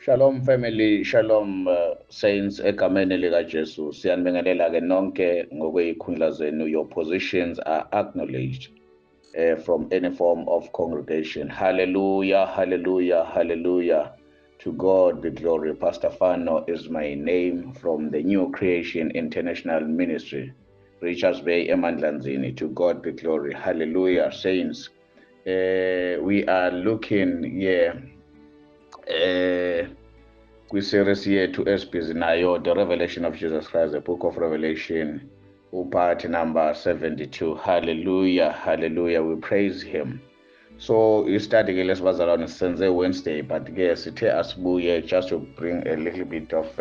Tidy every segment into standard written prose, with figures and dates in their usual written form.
Shalom family, shalom saints egameni lika Jesu. Siyanibingelela ke nonke ngokweyikhundla zenu. Your positions are acknowledged from any form of congregation. Hallelujah, hallelujah, hallelujah. To God be glory. Pastor Fano is my name from the New Creation International Ministry, Richards Bay, Emandlanzini. To God be glory. Hallelujah, saints. We are looking here kwi-series yethu esibhizi nayo, the Revelation of Jesus Christ, the Book of Revelation, upart number 72. Hallelujah, hallelujah, we praise him. So i-study ke lesibazalwane sisenze Wednesday, but ke sithe asibuye just to bring a little bit of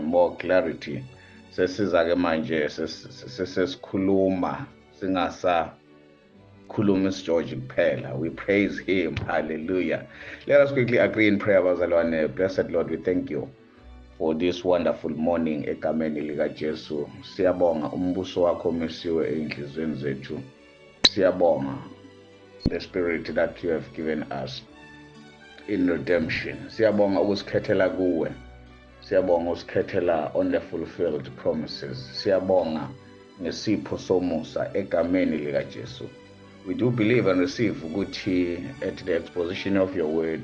more clarity. Sesiza ke manje sesikhuluma singasa khuluma isiGeorge kuphela. We praise him. Hallelujah. Let us quickly agree in prayer, bazalwane. Blessed Lord, we thank you for this wonderful morning egameni lika Jesu. Siyabonga umbuso wakho umisiwe einhlizweni zethu. Siyabonga the spirit that you have given us in redemption. Siyabonga ukusikhethela kuwe. Siyabonga usikhethela on the fulfilled promises. Siyabonga ngesipho somusa egameni lika Jesu. We do believe and receive ukuthi at the exposition of your word,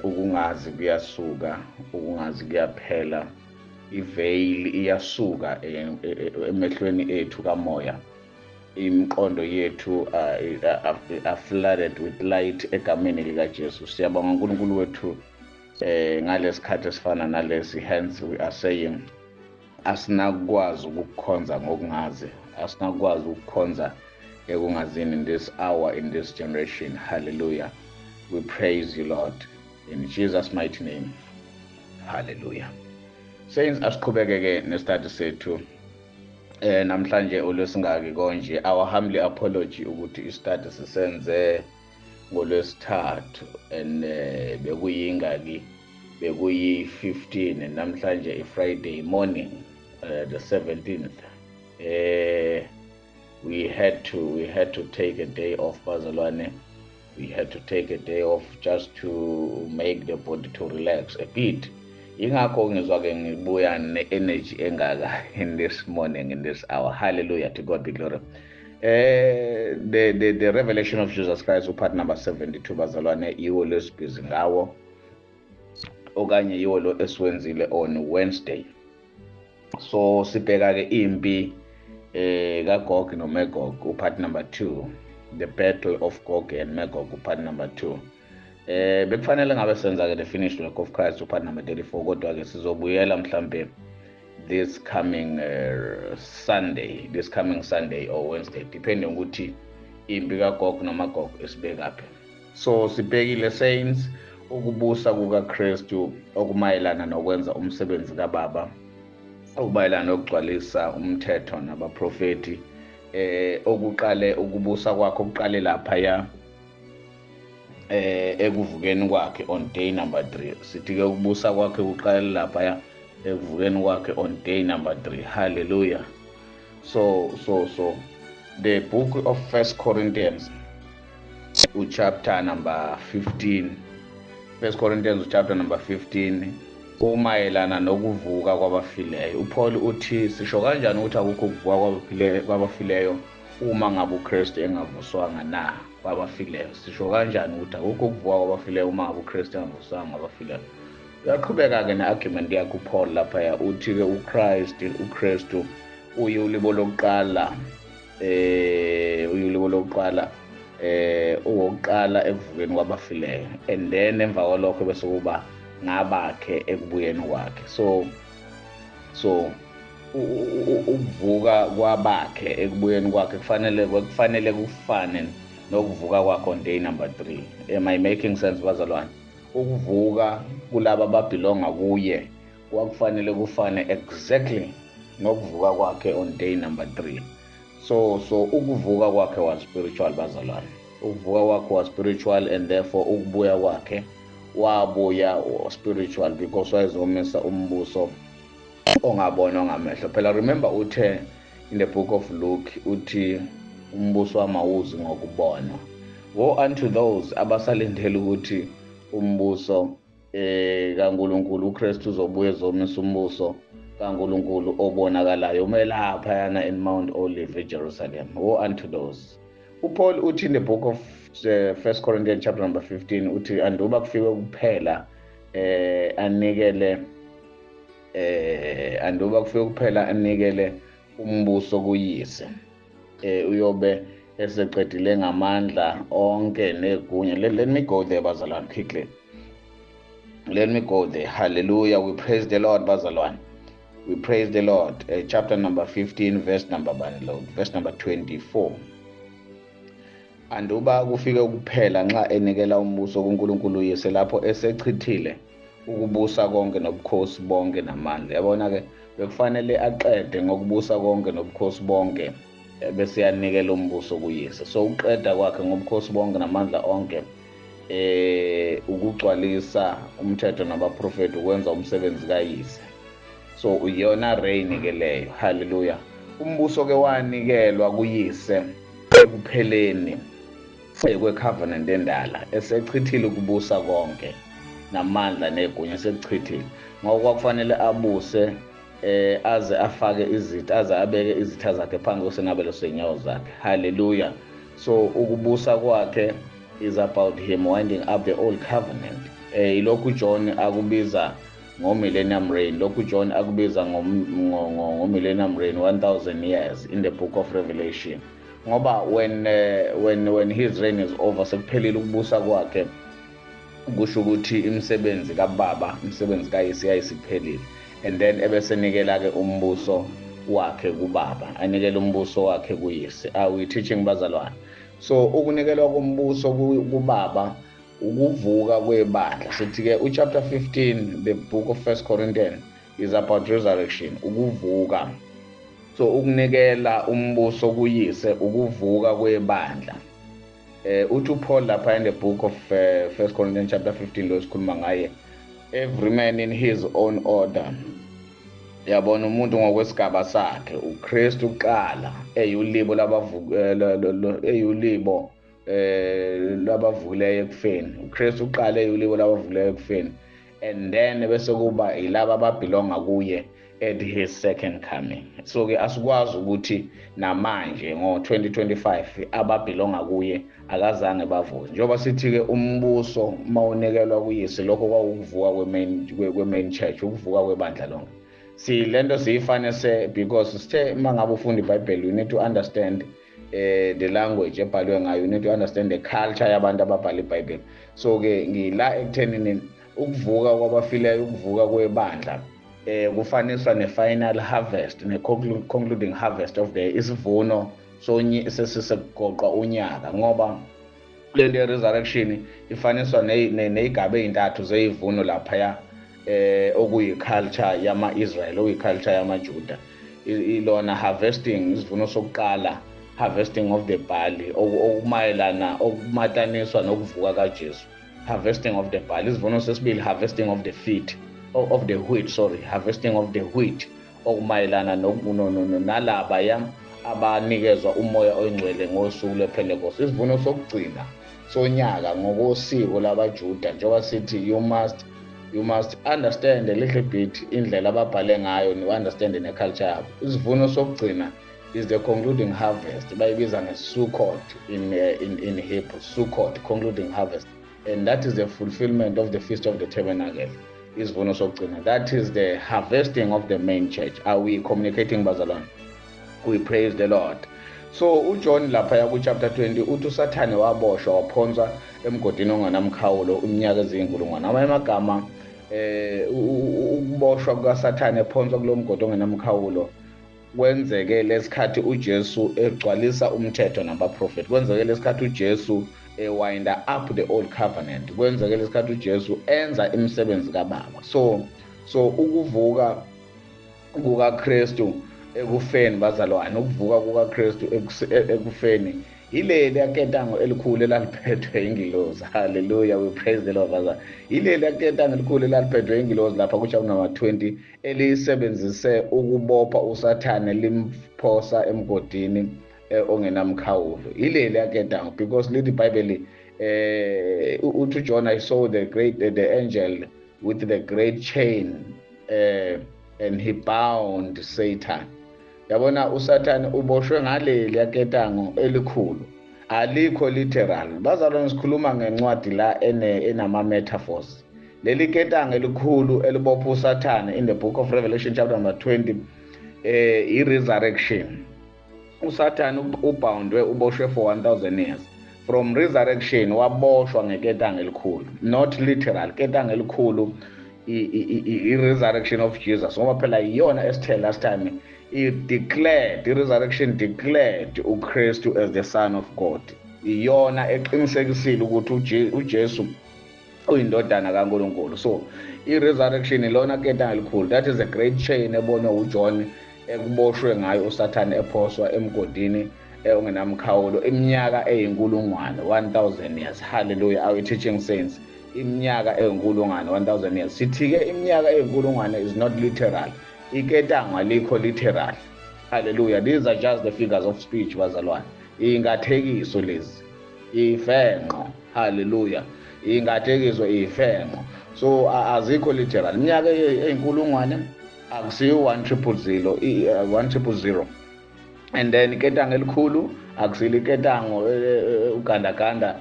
ukungazi kuyasuka, ukungazi kuyaphela, iveil iyasuka emehlweni ethu kamoya, imiqondo yethu are flooded with light egameni lika Jesu. Siyabonga uNkulunkulu wethu ngalesikhathi esifana nalesi. Hence we are saying asinakwazi ukukhonza ngokungazi, asinakwazi ukukhonza ekungazini in this hour, in this generation. Hallelujah. We praise you, Lord, in Jesus' mighty name. Hallelujah. Saints, asiqhubeke ke nestudy sethu namhlanje olwesingaki konje. Our humble apology ukuthi istudy sisenze ngolwesithathu and bekuyingaki, bekuyi 15, namhlanje iFriday morning, the 17th. We had to take a day off, bazalwane. We had to take a day off just to make the body to relax a bit. Ingakho ngizwa ke ngibuya ne-energy engaka in this morning, in this hour. Hallelujah, to God be glory. The Revelation of Jesus Christ, part number 72, bazalwane, yiwo lesibhizi ngawo okanye yiwo lo esiwenzile on Wednesday. So sibheka ke impi kaGog noMagog, part number 2, the battle of Gog and Magog, part number 2. Bekufanele ngabe senza ke the finished work of Christ, part number 34, kodwa ke sizobuyela mhlambe this coming Sunday, this coming Sunday or Wednesday, depending ukuthi impi kaGog noMagog isibekaphi. So sibhekile, saints, ukubusa kukaKristu okumayelana nokwenza umsebenzi kaBaba, okumayelana nokugcwalisa umthetho nabaprofeti, okuqale ukubusa kwakhe okuqale lapha ya ekuvukeni kwakhe on day number 3. Sithi ke ukubusa kwakhe kuqale lapha ya ekuvukeni kwakhe on day number 3. Hallelujah. So the book of First Corinthians, chapter number 15, First Corinthians chapter number 15, umayelana nokuvuka kwabafileyo. uPaul uthi sisho kanjani ukuthi akukho ukuvuka kwabafileyo uma ngabe uKristu engavuswanga na kwabafileyo? Sisho kanjani ukuthi akukho ukuvuka kwabafileyo uma ngabe uKristu engavuswanga kwabafileyo? Uyaqhubeka ke ne-argument yakhe uPaul lapha, uthi ke uChrist, uKristu uye ulibo lokuqala, uye ulibo lokuqala, uwokuqala ekuvukeni kwabafileyo, and then emva kwalokho bese kuba ngabakhe ekubuyeni kwakhe. So ukuvuka kwabakhe ekubuyeni kwakhe kufanele kufane nokuvuka kwakhe on day number 3. Am I making sense, bazalwane? Ukuvuka kulaba ababelonga kuye kwakufanele kufane exactly nokuvuka kwakhe on day number 3. So ukuvuka kwakhe was spiritual, bazalwane. Ukuvuka kwakhe was spiritual, and therefore ukubuya kwakhe wabuya spiritual, because wayezomisa umbuso ongabonwa ngamehlo. Phela remember uthe in the book of Luke, uthi umbuso wamawuzi ngokubonwa. Woe unto those abasalindele ukuthi umbuso kaNkulunkulu. uKristu uzobuye ezomisa umbuso kaNkulunkulu obonakalayo umelapha yana in Mount Olive eJerusalem. Woe unto those. uPaul uthi in the book of 1 Corinthians chapter number 15 uthi anduba kufike kuphela anikele anduba kufike kuphela anikele umbuso kuyise, uyobe eseqedile ngamandla onke negunya. Let me go there, bazalwane, quickly. Let me go there. Hallelujah. We praise the Lord, bazalwane. We praise the Lord. Chapter number 15, verse number 1, Lord, verse number 24. Anduba kufike kuphela nxa enikela umbuso kuNkulunkulu uyise, lapho esechithile ukubusa konke nobukhosi bonke namandla. Yabona ke, bekufanele aqede ngokubusa konke nobukhosi bonke bese yanikela umbuso kuyise. So uqeda kwakhe ngobukhosi bonke namandla onke, ukugcwalisa umthetho nabaprofeti, ukwenza umsebenzi kayise. So iyona reign ke leyo. Hallelujah. Umbuso ke wanikelwa kuyise ekupheleni kwe-covenant endala, esechithile ukubusa konke namandla negunya, sekuchithile. Ngoba kwakufanele abuse aze afake izitha, aze abeke izitha zakhe phansi kwesenabelo senyawo zakhe. Hallelujah. So ukubusa kwakhe is about him winding up the old covenant. Ilokhu John akubiza ngo-millennium reign, lokhu John akubiza ngo-millennium reign, 1000 years in the book of Revelation. Ngoba when his reign is over, sekuphelile ukubusa kwakhe, kusho ukuthi imisebenzi kababa, imisebenzi kayise yayisiphelile, and then ebesenikela ke umbuso wakhe kubaba, anikele umbuso wakhe kuyise. Are we teaching, bazalwane? So ukunikelwa kombuso kubaba ukuvuka kwebandla. Sithi ke uchapter 15, the book of 1 Corinthians, is about resurrection, ukuvuka. So ukunikela umbuso kuyise ukuvuka kwebandla. Uthi uPaul lapha in the book of 1 Corinthians chapter 15, lo sikhuluma ngaye, every man in his own order. Yabona, umuntu ngokwesigaba sakhe. uKristu uqala eyulibo labavuka, eyulibo labavukileyo ekufeni. uKristu uqala eyulibo labavukileyo ekufeni, and then bese kuba yilaba ababelonga kuye at his second coming. So ke asikwazi ukuthi namanje ngo-2025 ababelonga kuye akazange bavuke, njengoba sithi ke umbuso mawunikelwa kuyise, lokho kwakuvuka kwe-main church, ukuvuka kwebandla lonke. Si lento siyifanise because sithe uma ngabe ufunda iBhayibheli, you need to understand the language ebhalwe ngayo, you need to understand the culture yabantu ababhala iBhayibheli. So ke ngila ekuthenini ukuvuka kwabafileyo, ukuvuka kwebandla kufaniswa ne-final harvest, ne-concluding harvest of the isivuno sesisekugoqa unyaka, ngoba lento ye-resurrection ifaniswa ney'gaba ey'ntathu zeyivuno laphaya, okuyi-culture yama-Israel, okuyi-culture yamaJuda. Ilona harvesting, isivuno sokuqala, harvesting of the barley, okumayelana okumataniswa nokuvuka kaJesu, harvesting of the barley. Isivuno sesibili, harvesting of the feet of the wheat, sorry, harvesting of the wheat, okumayelana nalaba ya abanikezwa umoya oyingcwele ngosuku lwePentecost. Isivuno sokugcina sonyaka ngokosiko labaJuda, njengoba sithi you must understand a little bit indlela ababhale ngayo, you understand ne-culture yabo. Isivuno sokugcina is the concluding harvest, bayibiza nge-Sukkot in Hebrew, Sukkot, concluding harvest, and that is the fulfillment of the Feast of the Tabernacle. Isivuno sokugcina, that is the harvesting of the main church. Are we communicating, bazalwane? We praise the Lord. So uJohn lapha ku chapter 20 uthi uSathane waboshwa, waphonswa emgodini ongenamkhawulo iminyaka eziyinkulungwane. Amanye amagama, ukuboshwa kukaSathane ephonswa kulo mgodi ongenamkhawulo kwenzeke lesikhathi uJesu egcwalisa umthetho nabaprofeti, kwenzeke lesikhathi uJesu ewinda up the old covenant, kwenzeke lesikhathi uJesu enza imisebenzi kababa. So ukuvuka kukaKristu ekufeni, bazalwane, ukuvuka kukaKristu ekufeni yileli yaketango elikhulu elaliphethwe ingilozi. Hallelujah, we praise the Lord, bazalwane. Yileli yaketango elikhulu elaliphethwe ingilozi lapha ku-chapter number 20, eliyisebenzise ukubopha uSathane, limphosa emgodini ongenamkhawulo. Yileli yaketango, because lithi iBhayibheli, uthi uJohn, "I saw the angel with the great chain, and he bound Satan. Yabona uSathane uboshwe ngaleli yaketango elikhulu, alikho literal. Bazalwane, sikhuluma ngencwadi la enama metaphors. Leli ketango elikhulu elibopha uSathane in the book of Revelation chapter number 20, i-resurrection. uSathane uboundwe, uboshwe for 1000 years. From resurrection waboshwa ngeketanga elikhulu, not literal ketanga elikhulu, i-resurrection of Jesus, ngoba phela iyona esithe last time it declared, i-resurrection declared uKristu as the Son of God. Iyona eqinisekisile ukuthi uJesu uyindodana kaNkulunkulu. So i-resurrection ilona ketanga elikhulu. That is a great chain ebonwe uJohn ekuboshwe ngayo uSathane, ephoswa emgodini ongenamkhawulo iminyaka eyinkulungwane, 1000 years. Hallelujah. Our teaching saints, iminyaka eyinkulungwane, 1000 years. Sithi-ke iminyaka eyinkulungwane is not literal. Iketango alikho literal. Hallelujah. These are just the figures of speech, bazalwane. Ingathekiso lezi, ifenqo. Hallelujah. Ingathekiso, ifenqo. So azikho literal. Iminyaka eyinkulungwane akusiyo 1000, 1000. And then iketango elikhulu akusilo iketango ugandaganda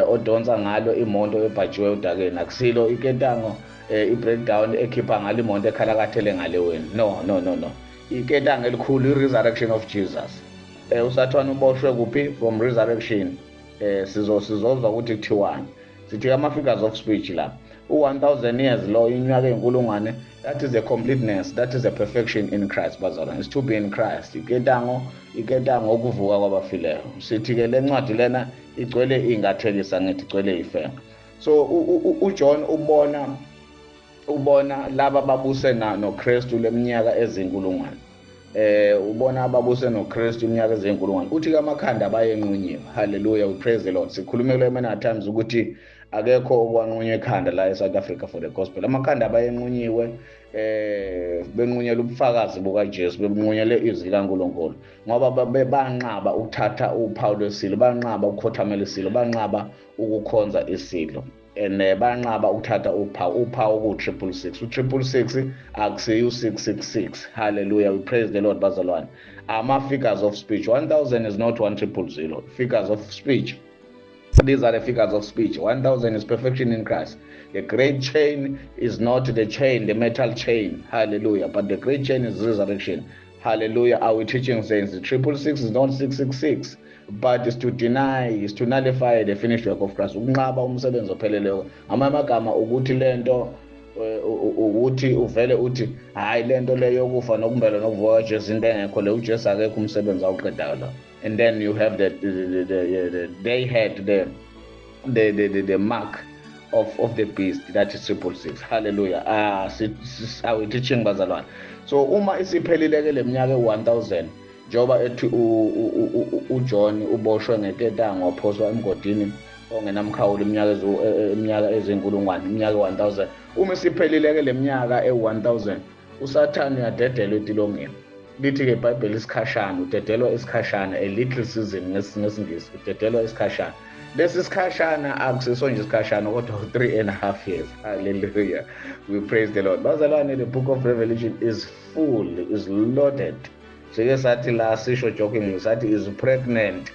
odonsa ngalo imoto ebhajiwe odakeni. Akusilo iketango i-breakdown ekhipha ngalo imoto ekhalakathele ngaleweni. No, no, no, no. Iketango elikhulu i-resurrection of Jesus. USathane uboshwe kuphi? From resurrection. Sizozwa ukuthi kuthiwani. Sithi ama-figures of speech la. U-1000 years lo, iminyaka eyinkulungwane, that is a completeness, that is a perfection in Christ, bazalwane. Is to be in Christ. Iketango ukuvuka kwabafileyo. Sithi-ke le ncwadi lena igcwele ingathekisa, ngithi igcwele ifenga. So uJohn ubona laba babuse noKristu leminyaka ezinkulungwane. Ubona ababuse noKristu iminyaka ezinkulungwane. Uthi ke amakhanda bayenqunyiwe. Hallelujah, we praise the Lord. Sikhulume kule many times ukuthi akekho okwanqunywa ekhanda la eSouth Africa for the gospel. Amakhanda abayenqunyiwe, benqunyelwa ubufakazi bukaJesu, benqunyelwe izwi likaNkulunkulu, ngoba banqaba ukuthatha uphawu lwesilo, banqaba ukukhothamela isilo, banqaba ukukhonza isilo, and banqaba ukuthatha uphawu ku-666. U-666 akusiyo u-666. Hallelujah, we praise the Lord, bazalwane. Ama-figures of speech, 1000 is not 1000. Figures of speech. These are the figures of speech. 1000 is perfection in Christ. The great chain is not the chain, the metal chain. Hallelujah. But the great chain is resurrection. Hallelujah. Our teaching says the 666 is not 666, but is to deny, is to nullify the finished work of Christ. Ukunqaba umsebenzi opheleleyo. Ngamanye amagama ukuthi lento ukuthi uvele uthi hayi, lento leyo yokufa nokumbelwa nokuvuka kaJesu into engekho le, uJesu akekho, umsebenzi awuqedayo lo. And then you have the they had the mark of the beast, that is 666. Hallelujah. Ah, our teaching, bazalwane. So uma isiphelile ke leminyaka e1000, njengoba ethi uJohn uboshwe ngeketango, waphoswa emgodini ongenamkhawulo iminyaka ezinkulungwane, iminyaka e1000, uma isiphelile ke leminyaka e1000, uSathane uyadedelwa etilongeni. Lithi ke iBhayibheli isikhashana, udedelwa isikhashana, a little season ngesiNgisi, udedelwa isikhashana. Lesi sikhashana akusiso nje isikhashana, kodwa 3.5 years. Hallelujah, we praise the Lord, bazalwane. The book of Revelation is full, is loaded. Sike sathi la, sisho jokingly, sathi is pregnant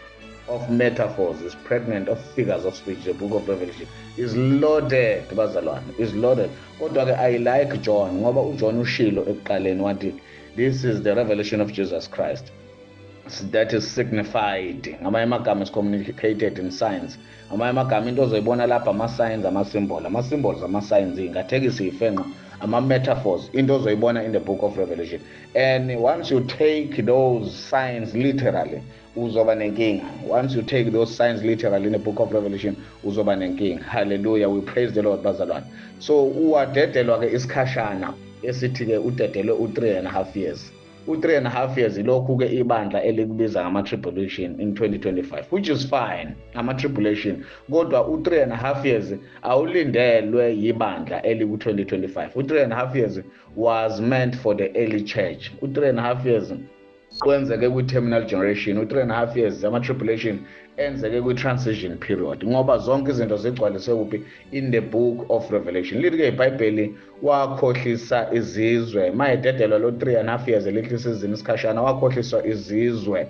of metaphors, is pregnant of figures of speech. The book of Revelation is loaded, bazalwane, is loaded. Kodwa ke I like John, ngoba uJohn ushilo ekuqaleni wathi this is the revelation of Jesus Christ that is signified. Ngamanye amagama is communicated in signs. Ngamanye amagama into ozoyibona lapha ama-signs, ama-symbol, ama-symbols, ama-signs, ingathekisa, ifenqo, ama-metaphors, into ozoyibona in the book of Revelation. And once you take those signs literally, uzoba nenkinga. Once you take those signs literally in the book of Revelation, uzoba nenkinga. Hallelujah, we praise the Lord, bazalwane. So uwadedelwa ke isikhashana, esithi ke udedelwe u-3.5 years. U-3.5 years ilokhu-ke ibandla elikubiza ngama-tribulation in 2025, which is fine, ama-tribulation, kodwa u-3.5 years awulindelwe yibandla eliku-2025. U-3.5 years was meant for the early church. U-3.5 years Kwenzeke kwi-terminal generation, u-3.5 years ama-tribulation enzeke kwi-transition period, ngoba zonke izinto zigcwaliswe kuphi? In the book of Revelation. Lithi-ke iBhayibheli wakhohlisa izizwe mayededelwa lo 3.5 years elihlisa izimo isikhashana, wakhohliswa izizwe.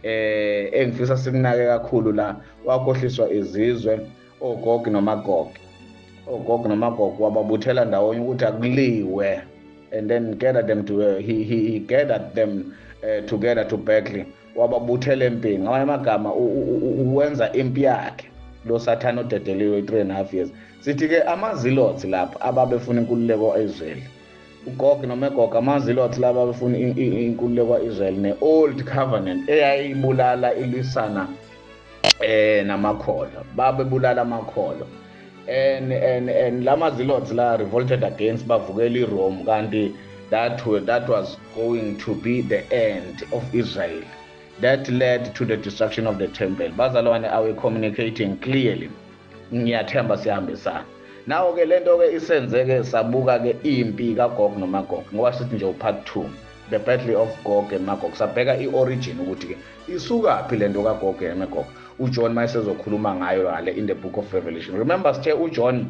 Engifisa sikunake kakhulu la, wakhohliswa izizwe oGog noMagog. OGog noMagog wababuthela ndawonye ukuthi akuliwe, and then gathered them to he gathered them together to battle, wababuthela empini. Ngamanye amagama uwenza impi yakhe lo Sathane odedeliwe 3.5 years. Sithi-ke ama-zealots lapha ababefuna inkululeko e-Israel, uGog noMagog, ama-zealots laba abafuna inkululeko ka-Israel ne-old covenant eyayibulala ilwisana namakholwa, babebulala amakholwa. And lama zealots la revolted against, bavukela iRome, kanti that was going to be the end of Israel. That led to the destruction of the temple. Bazalwane, are we communicating clearly? Ngiyathemba siyahambisana. Nawo ke lento ke isenzeke, sabuka ke impi kaGog noMagog, ngoba sithi nje u-part 2, the battle of Gog and Magog. Sabheka i-origin ukuthi ke isukaphi lento kaGog and Magog, uJohn mayesezokhuluma ngayo ngale in the book of Revelation. Remember sithe uJohn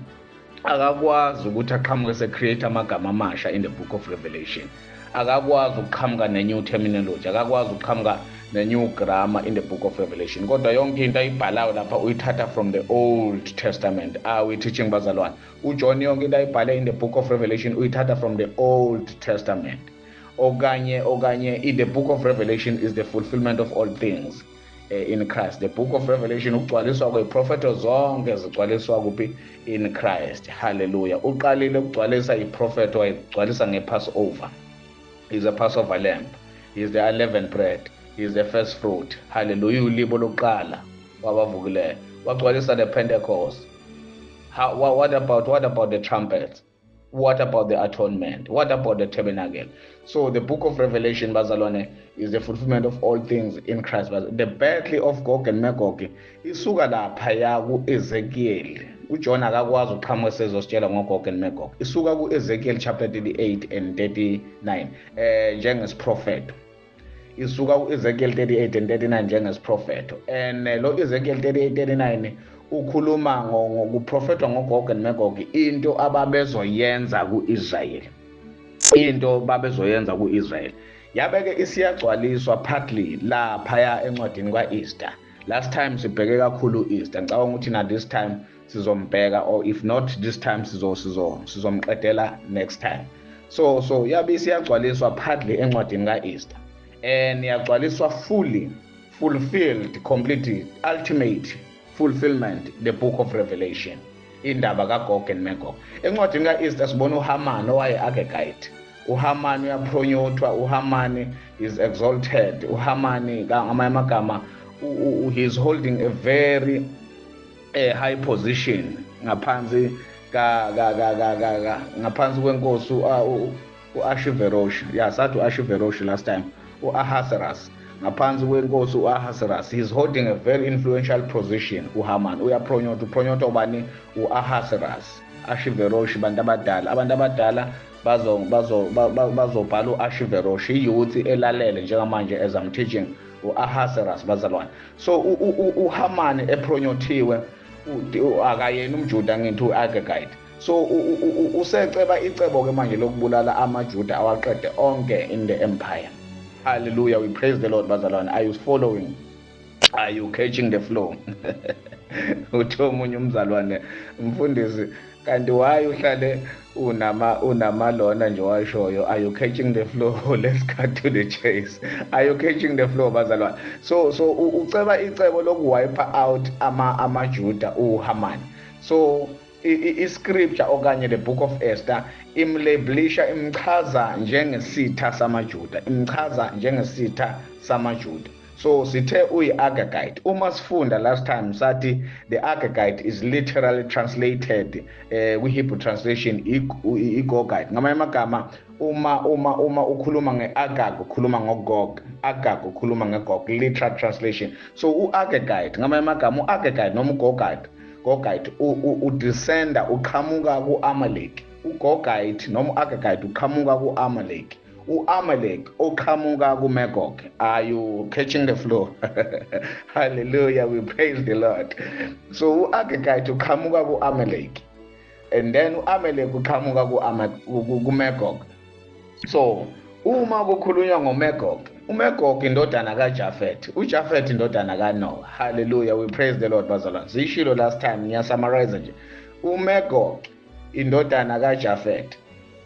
akakwazi ukuthi aqhamuke se-create amagama amasha in the book of Revelation, akakwazi ukuqhamuka ne-new terminology, akakwazi ukuqhamuka ne-new grammar in the book of Revelation, kodwa yonke into ayibhalayo lapha uyithatha from the Old Testament. Are we teaching, bazalwane? UJohn yonke into ayibhale in the book of Revelation uyithatha from the Old Testament, okanye in the book of Revelation is the fulfillment of all things in Christ. The book of Revelation ukugcwaliswa kweprofeto zonke zigcwaliswa kuphi? In Christ. Hallelujah. Uqalile ukugcwalisa iprofeto, wayigcwalisa ngePassover. Is a Passover lamb, he is the unleavened bread, he is the first fruit. Hallelujah. Ulibo lokuqala wabavukileyo. Wagcwalisa the Pentecost. What about the trumpets? What about the atonement? What about the tabernacle? So the book of Revelation, bazalwane, is the fulfillment of all things in Christ. The battle of Gog and Magog isuka laphaya ku-Ezekiel. UJohn akakwazi ukuqhamuka sezositshela ngoGog and Magog. Isuka ku-Ezekiel chapter 38 and 39 njengesiprofeto. Isuka ku-Ezekiel 38 and 39 njengesiprofeto. And lo Ezekiel 38 39 ukhuluma ngokuprofethwa ngoGog and Magog, into ababezoyenza ku-Israel, into babezoyenza ku-Israel. Yabeke isiyagcwaliswa partly laphaya encwadini ka-Esther. Last time sibheke kakhulu Esther, ngicabanga ukuthi na this time sizombheka, or if not this time sizomqedela next time. So yabe isiyagcwaliswa partly encwadini ka-Esther, and yagcwaliswa fully, fulfilled, completed, ultimate fulfillment, the book of Revelation, indaba kaGog and Magog. Encwadini ka-Esther sibona uHaman owaye-Agagite. uHaman uyapromotwa, uHaman is exalted. uHaman ngamanye amagama he is holding a very high position ngaphansi ka ka ka ka ka ngaphansi kwenkosi uAshverosh. Yeah, sathi uAshverosh last time, uAhasuerus. Ngaphansi kwenkosi uAhasuerus he is holding a very influential position. uHaman uyapromotwa. Upromotwa ubani? UAhasuerus. Ashverosh, bantu abadala, abantu abadala bazobhala uAshverosh. I-youth elalele njengamanje as I'm teaching, uAhasuerus, bazalwane. So uHaman epromothiwe, akayena umJuda, ngithi uAgagite. So useceba icebo ke manje lokubulala amaJuda awaqede onke in the empire. Hallelujah, we praise the Lord. Bazalwane, are you following? Are you catching the flow? Uthi omunye umzalwane, "Mfundisi, kanti why uhlale unama lona nje washoyo?" Are you catching the flow? Let's cut to the chase. Are you catching the flow, bazalwane? So uceba icebo lokuwipe out amaJuda uHaman. So i-scripture okanye the book of Esther imlabelisha, imchaza njengesitha samaJuda, imchaza njengesitha samaJuda. So sithe uyi-Agagite. Uma sifunda last time sathi the Agagite is literally translated kwi-Hebrew translation i-Gogite. Ngamanye amagama uma ukhuluma nge-Agag ukhuluma ngoGog, Agag ukhuluma ngeGog, literal translation. So u-Agagite, ngamanye amagama u-Agagite noma uGogite, Gogite udescenda, uqhamuka ku-Amalek. uGogite noma u-Agagite uqhamuka ku-Amalek. uAmalek oqhamuka kuMagog. Are you catching the flow? Hallelujah, we praise the Lord. So uAgagite uqhamuka kuAmalek, and then uAmalek uqhamuka kuMagog. So uma kukhulunywa ngoMagog, uMagog indodana kaJafet, uJafet indodana kaNoah. Hallelujah, we praise the Lord bazalwane. Sishilo last time, ngiyasummarize nje. uMagog indodana kaJafet,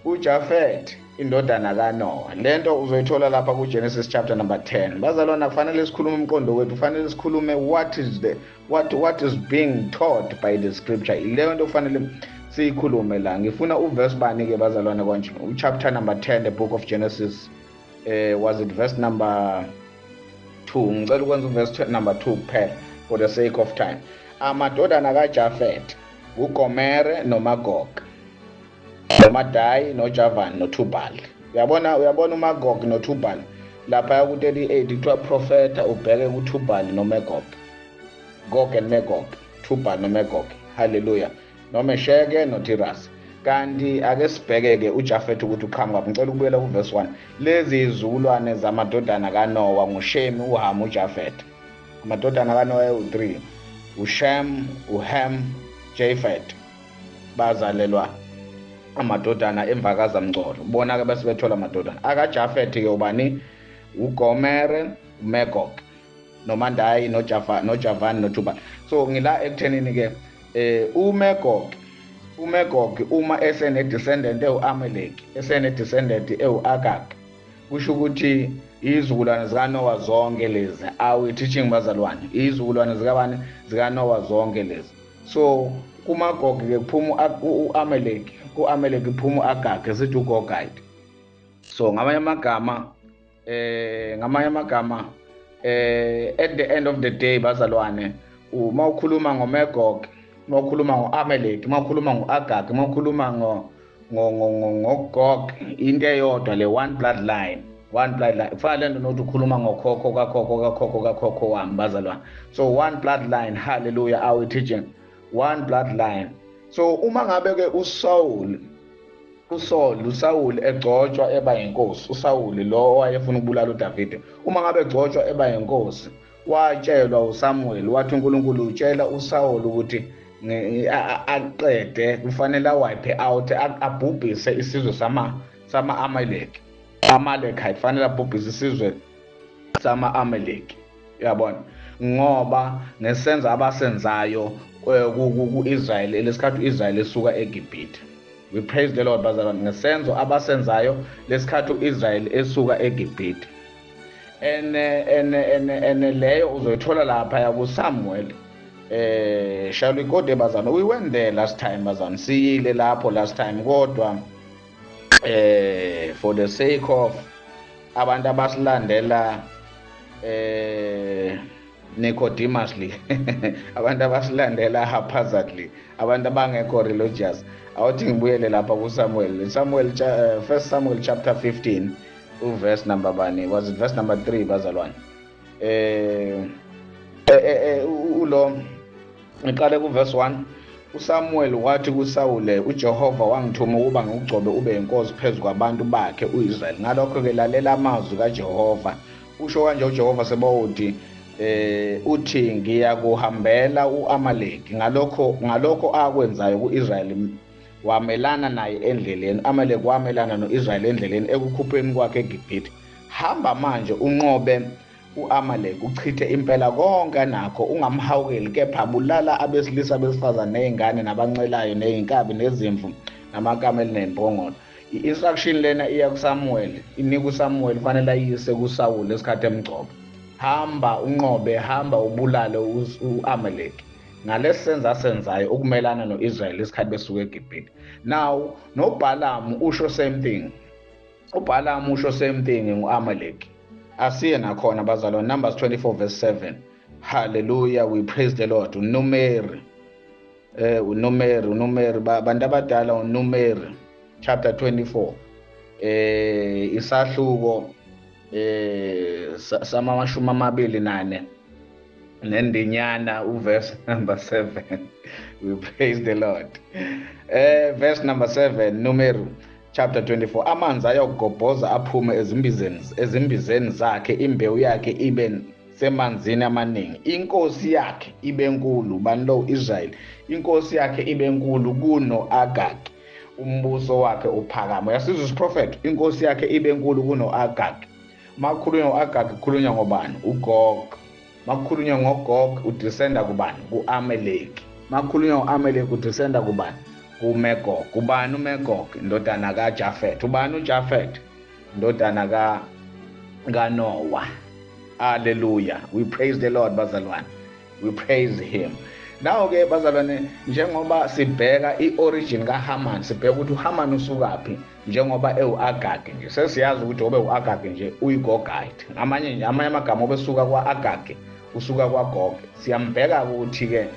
uJafet indodana kaNoah. Lento uzoyithola lapha kuGenesis chapter number 10. Bazalwana, kufanele sikhulume umqondo wethu, kufanele sikhulume what is the what is being taught by the scripture. Leyo nto kufanele siyikhulume la. Ngifuna uverse bani ke bazalwane konje? Uchapter number 10, the book of Genesis, was it verse number 2? Ngicela ukwenza uverse number 2 kuphela for the sake of time. Amadodana kaJafet uGomere noMagog, noMadai noJavan noTubal. Uyabona uMagog noTubal lapha ku-38 kuthiwa profeta ubheke kuTubal noMagog, Gog and Magog, Tubal noMagog. Hallelujah. NoMesheke noTiras. Kanti ake sibheke-ke uJafet ukuthi uqhamuka. Ngicela ukubuyela kuverse 1. Lezi izizukulwane zamadodana kaNoah nguShemi, uHam, uJafet. Amadodana kaNoah awu-3, uShem, uHam, Jafet. Bazalelwa amadodana emva kazamcolo. Bona-ke bese bethola amadodana akaJafet-ke ubani? uGomere, uMagog, noMandayi, noJavan, noTubal. So ngila ekuthenini-ke uMagog uma esene-descendant ewu-Amalek, esene-descendant ewu-Agag, kusho ukuthi izizukulwane zikaNoah zonke lezi. Are we teaching bazalwane? Izizukulwane zikabani? ZikaNoah zonke lezi. So kuMagog ke kuphuma uAmalek, kuAmalek kuphuma uAgag, esithi uGogite. So ngamanye amagama at the end of the day bazalwane, uma ukhuluma ngoMagog, uma ukhuluma ngoAmalek, uma ukhuluma ngoAgag, uma ukhuluma ngoGog, into eyodwa le, one bloodline, one bloodline. Kufana lento nokuthi ukhuluma ngokhokho kakhokho kakhokho kakhokho wami bazalwane. So one bloodline. Hallelujah, are we teaching? One bloodline. So uma ngabe ke uSaul egcotshwa eba yinkosi, uSaul lo owayefuna ukubulala uDavide, uma ngabe egcotshwa eba yinkosi, watshelwa uSamuel, wathi uNkulunkulu utshela uSaul ukuthi aqede, kufanele awipe out, abhubhise isizwe sama-Amalek. Amalekite kufanele abhubhise isizwe sama-Amalek. Uyabona? Ngoba ngesenzo abasenzayo ku-Israel, lesikhathi u-Israel esuka eGibhithe. We praise the Lord bazalwane. Ngesenzo abasenzayo lesikhathi u-Israel esuka eGibhithe. Ene leyo uzoyithola lapha kuSamuel. Shall we go there bazalwane? We went there last time bazalwane. Siyile lapho last time, kodwa for the sake of abantu abasilandela Nicodemusly, abantu abasilandela haphazardly, abantu abangekho religious, awuthi ngibuyele lapha kuSamuel. Samuel, First Samuel chapter 15, uverse number bani? Was it verse number 3 bazalwane? Ulo ngiqale kuverse 1. uSamuel wathi kuSawule, uJehova wangithuma ukuba ngikugcobe ube inkosi phezu kwabantu bakhe uIsrael. Ngalokho ke lalela amazwi kaJehova. Usho kanje uJehova sebawuthi uthi ngiyakuhambela uAmalek ngalokho akwenzayo kuIsrael, wamelana naye endleleni. Amalek wamelana noIsrael endleleni ekukhupheni kwakhe eGibhithe. Hamba manje unqobe uAmalek, uchithe impela konke nakho, ungamhawukeli, kepha bulala abesilisa, abesifazane, nezingane, nabancelayo, nezinkabi, nezimvu, namakameli, nembongolo. I-instruction lena iya kuSamuel, inika uSamuel, kufanele ayise kuSawule esikhathi emgcobo. Hamba unqobe, hamba ubulale uAmalek ngalesenza asenzayo ukumelana noIsrael isikhathi besuka eGibhithe. Now noBalaam usho same thing. uBalaam usho same thing ngoAmalek. Asiye nakhona bazalwane, Numbers 24 verse 7. Hallelujah, we praise the Lord. uNumeri uNumeri bantu abadala, uNumeri chapter 24 isahluko sama-24 nendinyana uverse number 7. We praise the Lord. Verse number 7, Numeri. chapter 24, amanzi ayogobhoza aphume ezimbizeni zakhe, imbewu yakhe ibe semanzini amaningi, inkosi yakhe ibe nkulu. Bani lo? Israel. Inkosi yakhe ibe nkulu kuno-Agag, umbuso wakhe uphakama. Uyasizwa isiprofetho? Inkosi yakhe ibe nkulu kuno-Agag. Makukhulunywa ngo-Agag kukhulunywa ngobani? UGog. Makukhulunywa ngoGog udescenda kubani? Ku-Amaleki. Makukhulunywa ngo-Amaleki udescenda kubani? KuMagog. Ubani uMagog? Indodana kaJafet. Ubani uJafet? Indodana kaNoah. Hallelujah. We praise the Lord, bazalwane. We praise him. Now ke bazalwane, njengoba sibheka i-origin kaHaman, sibheka ukuthi uHaman usukaphi njengoba ewu-Agag nje. Sesiyazi ukuthi obe u-Agag nje uyiGogite. Amanye amagama obesuka kwa-Agag usuka kwaGog. Siyambheka ukuthi ke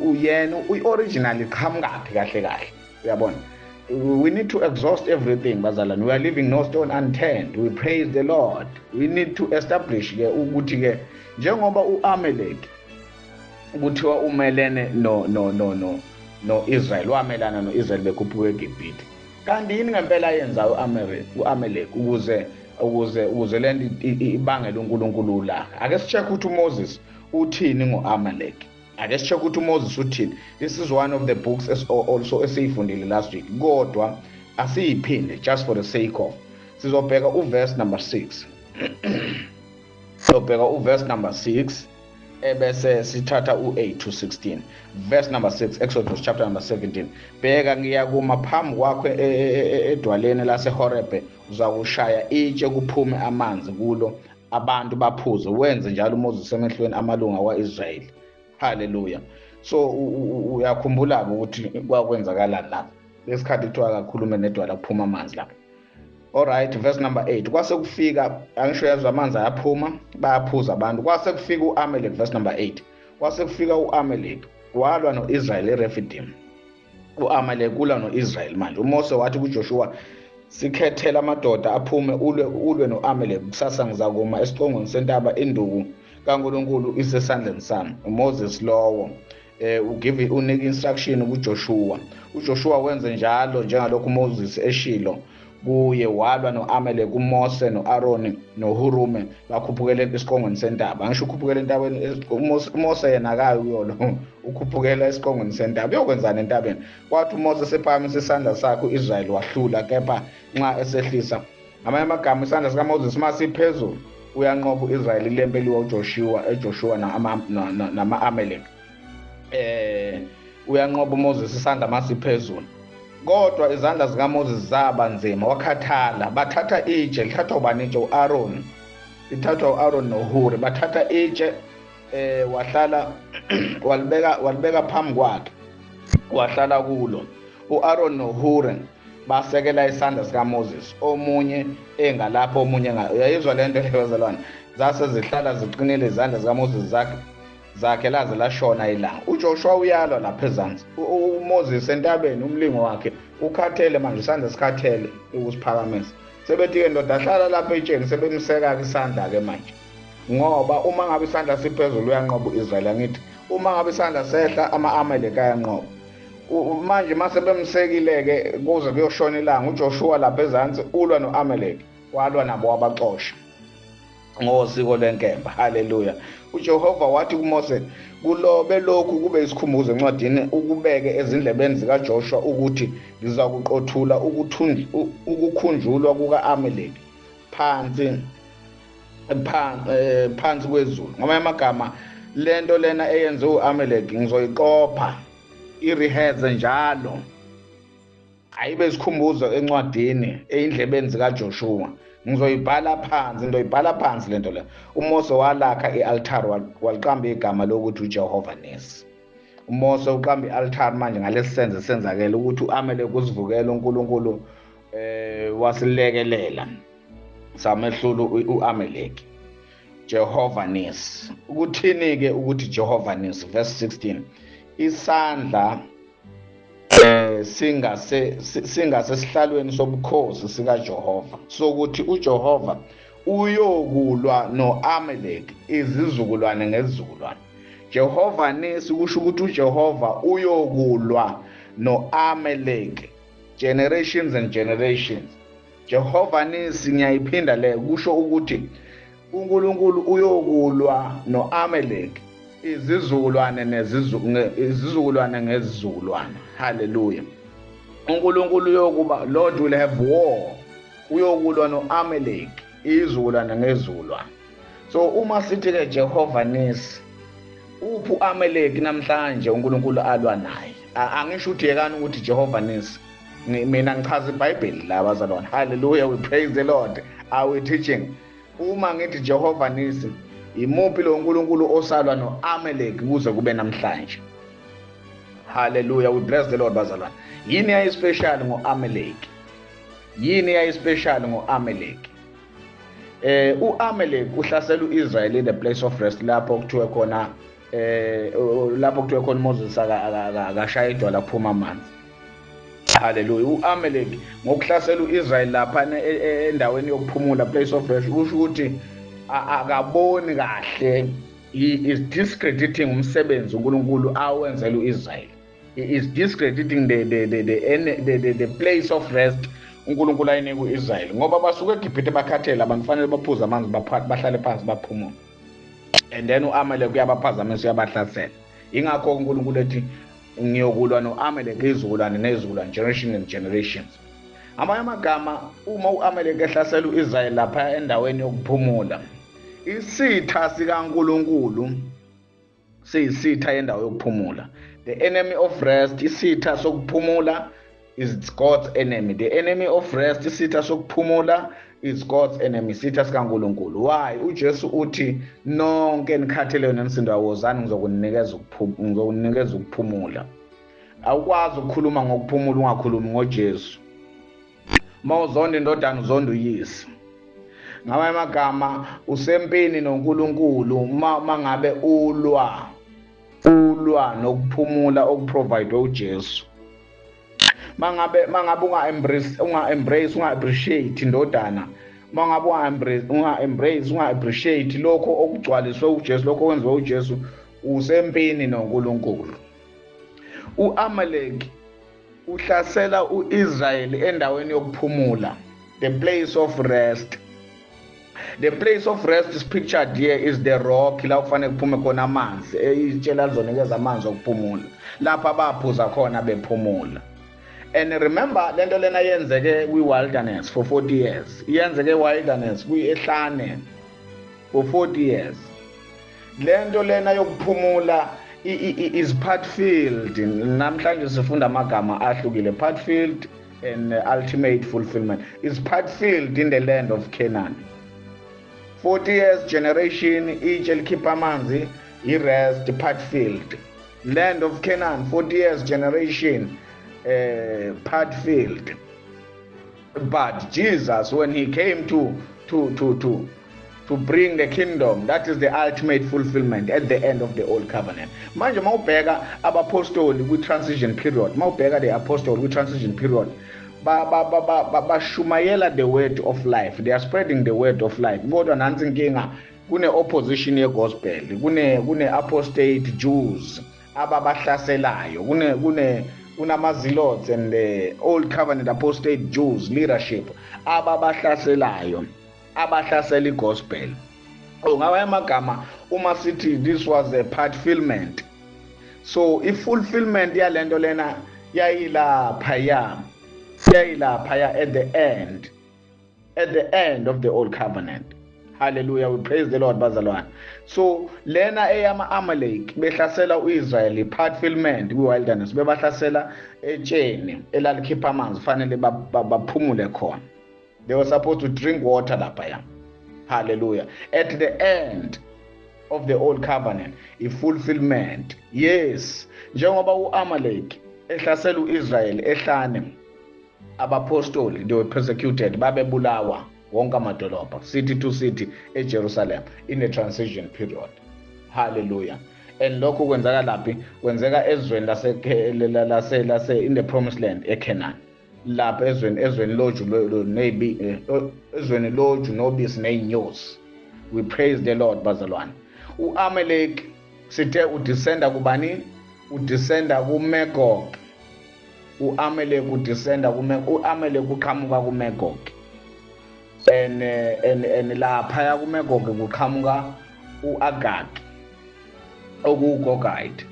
uyena uyi-original iqhamukaphi kahle kahle. Uyabona? We need to exhaust everything, bazalwane. We are leaving no stone unturned. We praise the Lord. We need to establish ke ukuthi ke njengoba uAmalek kuthiwa umelene no no no no no-Israel, wamelana no-Israel bekhuphuka eGibhithe. Kanti yini ngempela ayenzayo uAmalek ukuze lento ibangele uNkulunkulu ulaka? Ake si-check ukuthi uMoses uthini ngoAmalek. Ake si-check ukuthi uMoses uthini. This is one of the books also esiyifundile last week, kodwa asiyiphinde just for the sake of. Sizobheka uverse number 6. Sizobheka uverse number 6 ebese sithatha u8 to 16. Verse number 6, Exodus chapter number 17. Bheka ngiyakuma phambi kwakho edwaleni laseHorebe, uzakushaya itshe kuphume amanzi kulo, abantu baphuze. Wenze njalo uMoses emehlweni amalunga kwaIsrayeli. Hallelujah. So uyakhumbula ukuthi kwakwenzakalani lapho lesikhathi kuthiwa akakhulume nedwala kuphuma amanzi lapho. All right, verse number 8. Kwase kufika, angisho yazwa amanzi ayaphuma, bayaphuza abantu. Kwase kufika uAmalek, verse number 8. Kwase kufika uAmalek walwa noIsrael eRephidim. uAmalek ulwa noIsrael manje. uMose wathi kuJoshua, sikhethela amadoda aphume ulwe noAmalek, kusasa ngizakuma esicongweni sentaba, induku kaNkulunkulu isesandleni sami. uMoses lowo ugive unika instruction kuJoshua. uJoshua wenze njalo njengalokhu uMoses eshilo kuye, walwa noAmalek. uMose noAroni noHurume bakhuphukela esiqongweni sentaba. Angisho ukhuphukela entabeni, uMose yena akayi kuyolo, ukhuphukela esiqongweni sentaba. Uyokwenzani entabeni? Kwathi uMose sephakamisa isandla sakhe, uIsrael wahlula, kepha nxa esehlisa, ngamanye amagama isandla sikaMoses masiphezulu uyanqoba uIsrael ilempe eliwa uJoshua, eJoshua nama-Amalek. Uyanqoba uMoses isandla masiphezulu, kodwa izandla zikaMoses zaba nzima, wakhathala. Bathatha itshe, lithathwa ubani itshe? uAron. Lithathwa uAron noHuri. Bathatha itshe, wahlala walibeka phambi kwakhe, wahlala kulo. uAron noHuri basekela isandla sikaMoses, omunye engalapho omunye uyayizwa lento bazalwane. Zase zihlala ziqinile izandla zikaMoses zakhe laze lashona ilanga. uJoshua uyalwa lapha ezansi, uMoses entabeni, umlingo wakhe ukhathele manje, isandla sikhathele ukusiphakamisa. Sebethi ke ndoda hlala lapha etsheni, sebemseka ke isandla ke manje, ngoba uma ngabe isandla siphezulu uyanqoba uIsrael. Angithi uma ngabe isandla sehla ama-Amalek ayanqoba. Manje mase bemsekile ke kuze kuyoshona ilanga, uJoshua lapha ezansi ulwa noAmalek, walwa nabo wabaxosha ngosiko lwenkemba. Haleluya. uJehova wathi kuMose, kulobe lokhu kube isikhumbuzo encwadini, ukubeke ezindlebeni zikaJoshua ukuthi ngizakuqothula ukukhunjulwa kuka-Amalek phansi kwezulu. Ngamanye amagama lento lena eyenziwe uAmalek ngizoyiqopha iriheze njalo, ayibe isikhumbuzo encwadini eyindlebeni zikaJoshua. Ngizoyibhala phansi, ngizoyibhala phansi lento le. uMose walakha ialtar, waliqamba igama lokuthi uJehova Nisi. uMose uqamba ialtar manje ngalesi senzo senzakele ukuthi uAmalek uzivukela uNkulunkulu, wasilekelela samehlula uAmalek. Jehova Nisi. Ukuthini ke ukuthi Jehova Nisi? Verse 16, isandla singase sihlalweni sobukhosi sikaJehova, sokuthi uJehova uyokulwa noAmalek izizukulwane ngezizukulwane. Jehova Nisi kusho ukuthi uJehova uyokulwa noAmalek Generations and generations. Jehovah Nisi, ngiyayiphinda le, kusho ukuthi uNkulunkulu uyokulwa noAmalek izizukulwane nezizukulwane ngezizukulwane. Hallelujah. uNkulunkulu uyokuba, Lord will have war, uyokulwa noAmalek izukulwane ngezukulwane. So uma sithi ke Jehovah Nisi, uphi uAmalek namhlanje uNkulunkulu alwa naye? Angisho ukuthi yekani ukuthi Jehovah Nisi, mina ngichaza iBhayibheli la bazalwane. Hallelujah, we praise the Lord. Are we teaching? Uma ngithi Jehovah Nisi, imuphi lo uNkulunkulu osalwa noAmalek kuze kube namhlanje? Hallelujah, we bless the Lord bazalwane. Yini yayispecial ngoAmalek? Yini yayispecial ngoAmalek? uAmalek uhlasela uIsrael in the place of rest, lapho kuthiwe khona lapho kuthiwe khona uMoses akashaya idwala kuphuma amanzi. Hallelujah. uAmalek ngokuhlasela uIsrael lapha endaweni yokuphumula, place of rest, kusho ukuthi akaboni kahle, he is discrediting umsebenzi uNkulunkulu awenzela uIsrael. He is discrediting the place of rest uNkulunkulu ayinika uIsrael, ngoba basuke eGibhithe bakhathele abantu, fanele baphuze amanzi, bahlale phansi baphumule, and then uAmalek uyabaphazamisa, uyabahlasela. Ingakho uNkulunkulu ethi ngiyokulwa noAmalek izizukulwane nezizukulwane, generation and generations. Amanye amagama, uma uAmalek ehlasela uIsrael lapha endaweni yokuphumula, isitha sikaNkulunkulu siyisitha yendawo yokuphumula. The enemy of rest, isitha sokuphumula, is God's enemy. The enemy of rest, isitha sokuphumula, is God's enemy, isitha sikaNkulunkulu. Why? UJesu uthi nonke nikhathele nenisindwa, wozani ngizokunikeza ngizokunikeza ukuphumula. Awukwazi ukukhuluma ngokuphumula ungakhulumi ngoJesu. Mawuzonda indodana uzonda uyise. Ngamanye amagama usempini noNkulunkulu mangabe ulwa nokuphumula okuprovide uJesu. Mangabe unga embrace unga appreciate indodana, mangabe unga embrace unga appreciate lokho okugcwaliswe uJesu, lokho okwenziwe uJesu, usempini noNkulunkulu. uAmalek uhlasela uIsrael endaweni yokuphumula, the place of rest. The place of rest is pictured here is the rock la kufanele kuphume khona amanzi, itshe lizonikeza amanzi okuphumula, lapha abaphuza khona bephumula. And remember, lento lena yenzeke kwi-wilderness for 40 years, iyenzeke wilderness kwi-ehlane for 40 years. Lento lena yokuphumula is part filled. Namhlanje sifunda amagama ahlukile, part filled and ultimate fulfillment, is part filled in the land of Canaan. 40 years generation, itshe likhipha amanzi, i-rest part filled. Land of Canaan, 40 years generation, part filled. But Jesus, when he came to bring the kingdom, that is the ultimate fulfillment at the end of the old covenant. Manje mawubheka abapostoli kwi-transition period, mawubheka the apostle kwi-transition period, bashumayela the word of life, they are spreading the word of life, kodwa nansi inkinga, kune opposition ye-gospel, kune apostate Jews ababahlaselayo, kune kunama-zealots and the old covenant apostate Jews leadership ababahlaselayo, abahlasela igospel. Ngawanye amagama, uma sithi this was a part fulfillment, so i-fulfillment yalento lena yayilapha ya at the end of the old covenant. Hallelujah, we praise the Lord bazalwane. So lena eyama Amalek behlasela uIsrael, part fulfillment kwi-wilderness, bebahlasela etsheni elalikhipha amanzi, fanele baphumule khona. They were supposed to drink water laphaya. Hallelujah. At the end of the old covenant, i-fulfillment, yes, njengoba u-Amalek ehlasela u-Israel ehlane, abapostoli, they were persecuted, babebulawa wonke amadolobha, city to city, eJerusalem in the transition period. Hallelujah. And lokho kwenzeka laphi? Kwenzeka ezweni lase in the promised land, eCanaan, lapha ezweni loju nebi ezweni loju nobisi neyinyosi. We praise the Lord bazalwane. uAmalek sithe udescenda kubani? Udescenda kuMagog. uAmalek udescenda uAmalek uqhamuka kuMagog, and lapha kuMagog kuqhamuka uAgag okuGogite.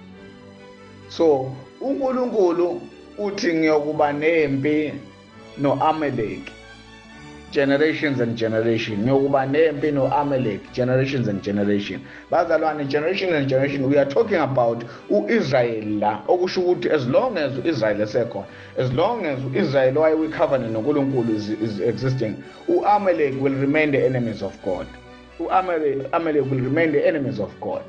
So uNkulunkulu uthi ngiyokuba nempi noAmalek generations and generation, ngiyokuba nempi noAmalek generations and generation. Bazalwane, generation and generation, we are talking about uIsrael la, okusho ukuthi as long as uIsrael esekhona, as long as uIsrael wayewi-covenant noNkulunkulu is existing, uAmalek will remain the enemies of God. UAmalek will remain the enemies of God.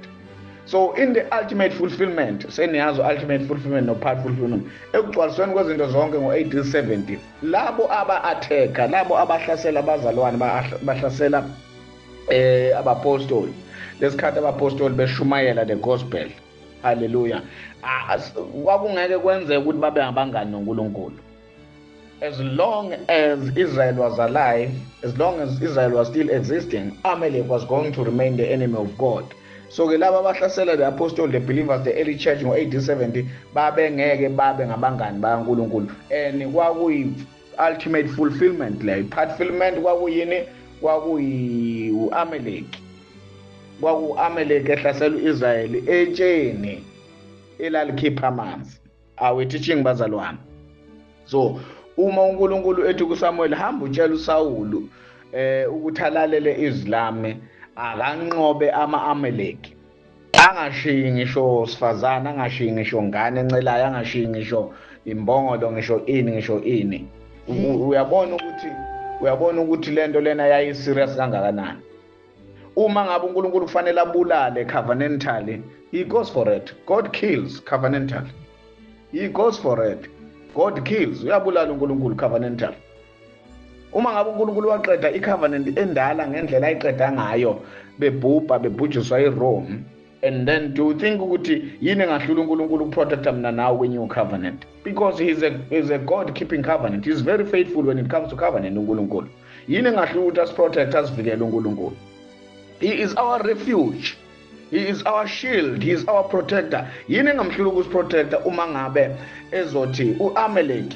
So in the ultimate fulfillment, seniyazi ultimate fulfillment no part fulfillment, ekugcwalisweni kwezinto zonke ngo-AD 70, labo aba-attack-a, labo abahlasela abazalwane, bahlasela abapostoli lesikhathi abapostoli beshumayela the gospel, hallelujah, kwakungeke kwenzeke ukuthi babe ngabangani noNkulunkulu. As long as Israel was alive, as long as Israel was still existing, Amalek was going to remain the enemy of God. So ke laba abahlasela the apostle, the believers, the early church ngo-AD 70, babengeke babe ngabangani bakaNkulunkulu. And kwakuyi ultimate fulfillment leyo. Part fulfillment kwakuyini? Kwakuyi uAmalek. Kwaku-Amalek ehlasela uIsrael etsheni elalikhipha amanzi. Are we teaching, bazalwane? So uma uNkulunkulu ethi kuSamuel, hamba utshela uSawulu ukuthi alalele izwi lami, akanqobe ama-Amalek, angashiyi ngisho sifazana, angashiyi ngisho ngane encelayo, angashiyi ngisho imbongolo, ngisho ini, ngisho ini. Uyabona ukuthi lento lena yayi serious kangakanani. Uma ngabe uNkulunkulu kufanele abulale covenantally, he goes for it. God kills covenantally, he goes for it. God kills, uyabulala uNkulunkulu covenantally. Uma ngabe uNkulunkulu waqeda icovenant endala ngendlela ayiqeda ngayo, bebhubha, bebhujiswa iRome, and then do you think ukuthi yini engahlula uNkulunkulu ukuprotecta mina nawe kwi-new covenant? Because he's a God keeping covenant. He's very faithful when it comes to covenant. uNkulunkulu, yini engahlula ukuthi asiprotect, asivikele uNkulunkulu? He is our refuge, he is our shield, he is our protector. Yini engamhlula ukusiprotecta uma ngabe ezothi uAmalek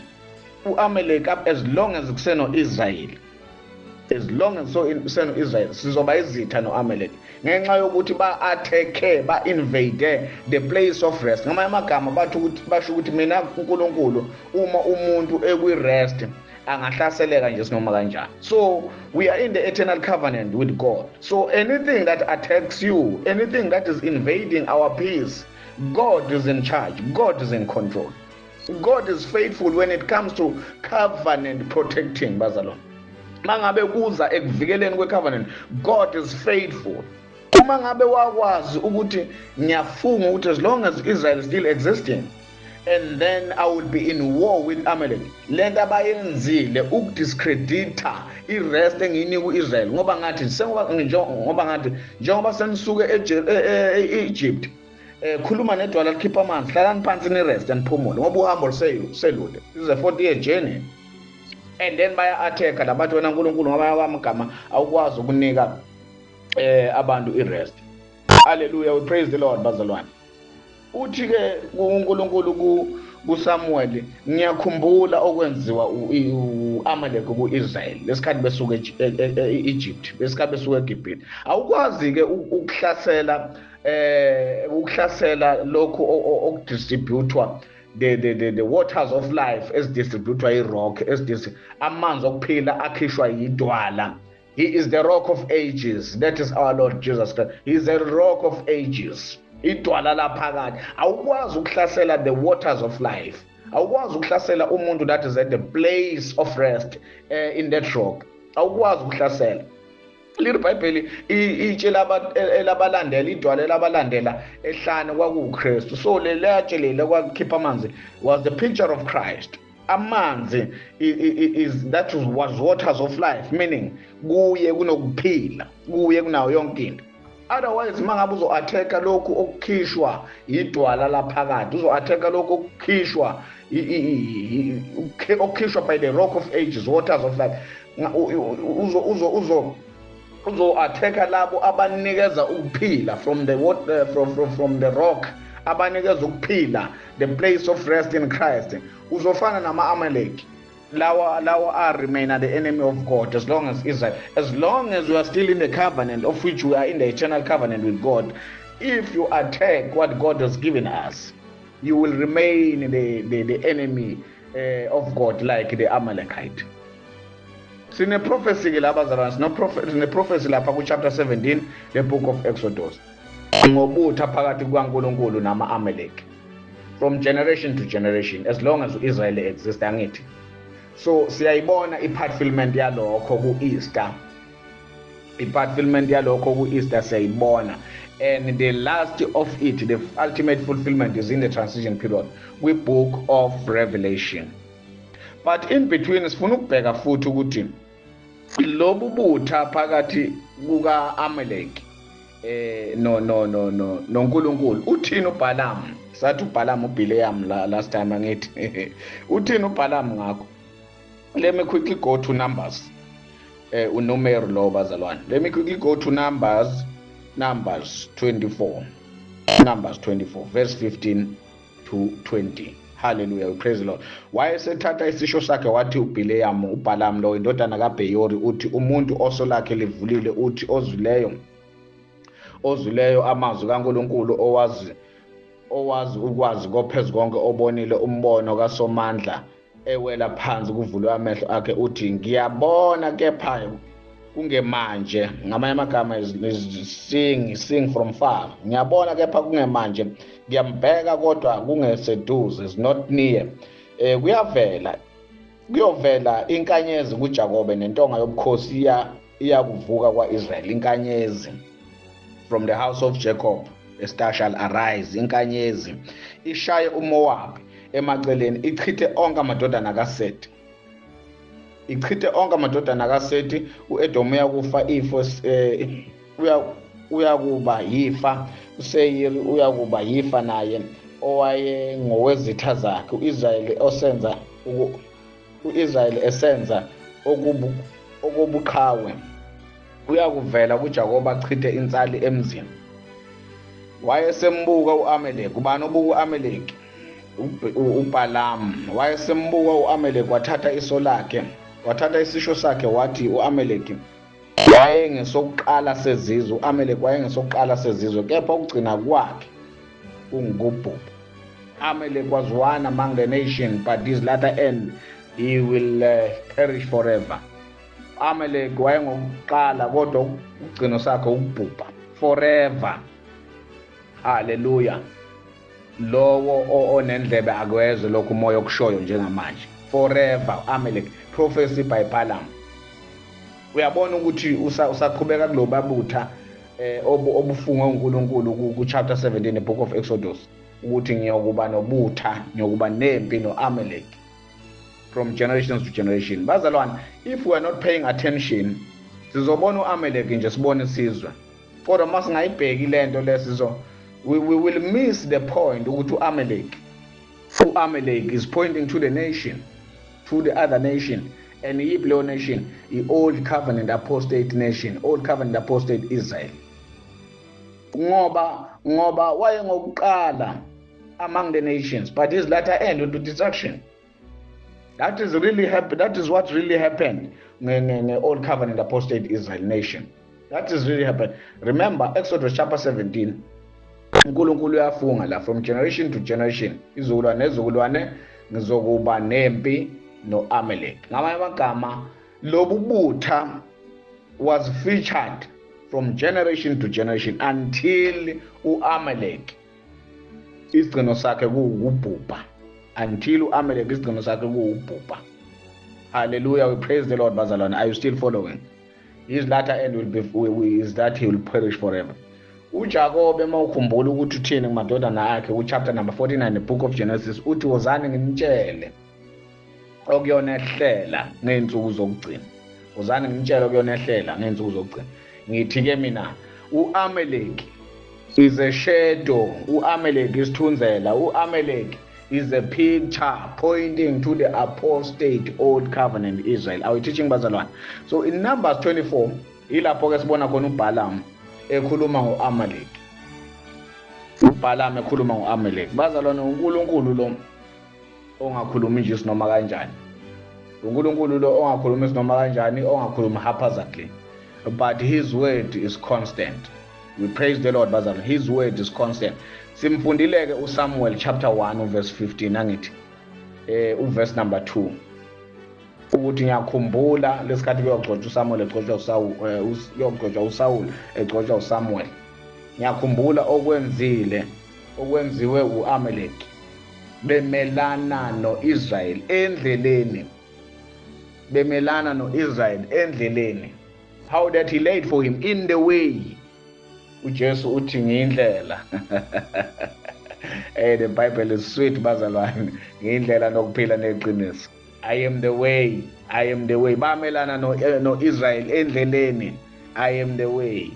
as long as kuseno-Israel, as long as so seno-Israel, sizoba izitha no-Amalek, ngenxa yokuthi ba-attack-e, ba-invade the place of rest? Ngamanye amagama bathi ukuthi, basho ukuthi mina uNkulunkulu, uma umuntu ekwi-rest angahlaseleka nje sinoma kanjani. So we are in the eternal covenant with God. So anything that attacks you, anything that is invading our peace, God is in charge, God is in control. God is faithful when it comes to covenant protecting. Bazalwane, mangabe kuza ekuvikeleni kwe-covenant, God is faithful. Uma ngabe wakwazi ukuthi ngiyafunga ukuthi as long as Israel is still existing, and then I will be in war with Amalek, lento abayenzile ukudiscredita i-rest engiyinika u-Israel, ngoba ngathi njengoba senisuke e-Egypt, khuluma nedwala likhipha amanzi, hlalani phansi ni-rest and phumule, ngoba uhambo luselude, this is a 40 year journey. And then baya-attack labathi, wena nkulunkulu, ngamanye amagama awukwazi ukunika abantu i-rest. Hallelujah, we praise the Lord. Bazalwane, uthi ke uNkulunkulu kuSamuel, ngiyakhumbula okwenziwa uAmalek kuIsrael lesikhathi besuka e-Egypt, lesikhathi besuka eGibhithe. Awukwazi ke ukuhlasela lokhu okudistributwa, the waters of life esidistributwa i-rock, amanzi okuphila akhishwa yidwala. He is the Rock of Ages. That is our Lord Jesus Christ. He is the Rock of Ages, idwala laphakathi. Awukwazi ukuhlasela the waters of life, awukwazi ukuhlasela umuntu that is at the place of rest, in that rock. Awukwazi ukuhlasela. Leli Bhayibheli itshe elabalandela, idwala elabalandela ehlane kwakuwuKristu. So leliyatshe leli kwakukhipha amanzi was the picture of Christ. Amanzi is that was waters of life, meaning kuye kunokuphila, kuye kunayo yonke into. Otherwise, mangabe uzo-attack-a lokhu okukhishwa idwala laphakathi, uzo-attack-a lokhu okukhishwa by the Rock of Ages, waters of life, uzo uzo uzo-attack-a labo abanikeza ukuphila from the water, from the rock. abanikeza ukuphila, the place of rest in Christ, uzofana nama-Amalek lawa are remain the enemy of God as long as Israel, as long as we are still in the covenant, of which we are in the eternal covenant with God. If you attack what God has given us, you will remain the enemy of God, like the Amalekite. Sine prophecy ke lapha bazalwane, sine prophecy lapha ku chapter 17, the book of Exodus, ngobutha phakathi kukaNkulunkulu nama-Amalek from generation to generation, as long as Israel exists, angithi. So siyayibona i-fulfillment yalokho ku-Easter, i-fulfillment yalokho ku-Easter siyayibona. And the last of it, the ultimate fulfillment, is in the transition period kwi-book of Revelation. But in between sifuna ukubheka futhi ukuthi lobu butha phakathi kuka-Amalek no no no no noNkulunkulu, uthini uBalaam? Sathi uBalaam, uBileam last time, angithi? Uthini uBalaam ngakho? Let me quickly go to Numbers, uNumero lo bazalwane. Let me quickly go to Numbers 24, Numbers 24 verse 15 to 20. Hallelujah, praise the Lord. Wayesethatha isisho sakhe wathi uBileam, uBalaam lo indodana kaBheyori, uthi umuntu oso lakhe livulile, uthi ozwileyo amazwi kaNkulunkulu, owazi ukwazi kophezu konke, obonile umbono kaSomandla ewela phansi kuvulwe amehlo akhe, uthi ngiyabona kepha kungemanje. Ngamanye amagama is seeing from far. Ngiyabona kepha kungemanje, ngiyambheka kodwa kungeseduze, is not near. Kuyovela inkanyezi kuJakobe, nentonga yobukhosi iyakuvuka kwaIsrael. Inkanyezi from the house of Jacob, a star shall arise. Inkanyezi ishaye uMowabi emaceleni, ichithe onke amadodana kaSeti, ichithe onke amadodana kaSeti. uEdom uyakufa ifo, uyakuba yifa. uSeyiri uyakuba yifa naye owaye ngowezitha zakhe. uIsrael esenza okubuqhawe uyakuvela kuJakobe, achithe insali emzini. Wayesembuka uAmalek. Ubani obuka uAmalek? uBalaam. Wayesembuka uAmalek, wathatha iso lakhe, wathatha isisho sakhe, wathi uAmalek wayengesokuqala sezizwe, uAmalek wayengesokuqala sezizwe, kepha ukugcina kwakhe kungubhubha. Amalek was one among the nation, but his latter end he will perish forever. Amalek wayengokuqala, kodwa ukugcino sakhe ukubhubha forever. Hallelujah. Lowo onendlebe akwezwe lokhu umoya okushoyo njengamanje. Forever Amalek, prophecy by Balaam. Uyabona ukuthi usaqhubeka kuloba butha obufungwe uNkulunkulu ku chapter 17, the book of Exodus, ukuthi ngiyokuba nobutha, ngiyokuba nempi noAmalek from generations to generation. Bazalwane, if we are not paying attention, sizobona uAmalek nje, sibone isizwe, kodwa masingayibheki lento lesizo, we will miss the point ukuthi uAmalek is pointing to the nation, to the other nation. And yiphi leyo nation? I-Old Covenant Apostate nation, Old Covenant Apostate Israel. Ngoba wayengokuqala among the nations, but his latter end will be destruction. That is really happened. That is what really happened in the Old Covenant Apostate Israel nation. That is really happened. Remember Exodus chapter 17. uNkulunkulu uyafunga la, from generation to generation, izukulwane nezukulwane ngizokuba nempi noAmalek. Ngamanye amagama, lobu butha was featured from generation to generation until uAmalek isigcino sakhe kuwukubhubha, until uAmalek isigcino sakhe kuwukubhubha. Hallelujah, we praise the Lord. Bazalwane, are you still following? His latter end will be is that he will perish forever. uJakobe, mawukhumbula ukuthi uthini kumadodana akhe ku chapter number 49, the book of Genesis, uthi wozani nginitshele okuyonehlela ngeensuku zokugcina. Wozani nginitshele okuyonehlela ngeensuku zokugcina. Ngithi ke mina, uAmalek is a shadow, uAmalek isithunzela, uAmalek is a picture pointing to the apostate Old Covenant Israel. Are we teaching, bazalwane? So in Numbers 24 ilapho ke sibona khona uBalaam ekhuluma ngoAmalek. uBalaam ekhuluma ngoAmalek. Bazalwane, uNkulunkulu lo ongakhulumi nje noma kanjani, uNkulunkulu lo ongakhulumi noma kanjani, ongakhulumi haphazardly, but his word is constant. We praise the Lord, bazalwane. His word is constant. Simfundile ke uSamuel chapter 1 verse 15, angithi uverse number 2, ukuthi ngiyakhumbula lesikhathi kuyogcotshwa uSamuel egcotshwa uSaul, kuyogcotshwa uSaul egcotshwa uSamuel. Ngiyakhumbula okwenzile, okwenziwe uAmalek bemelana noIsrael endleleni, bemelana noIsrael endleleni. How that he laid for him in the way. uJesu uthi ngiyindlela. Hey, the Bible is sweet, bazalwane. Ngiyindlela nokuphila neqiniso. I am the way, I am the way. Bamelana no Israel endleleni. I am the way.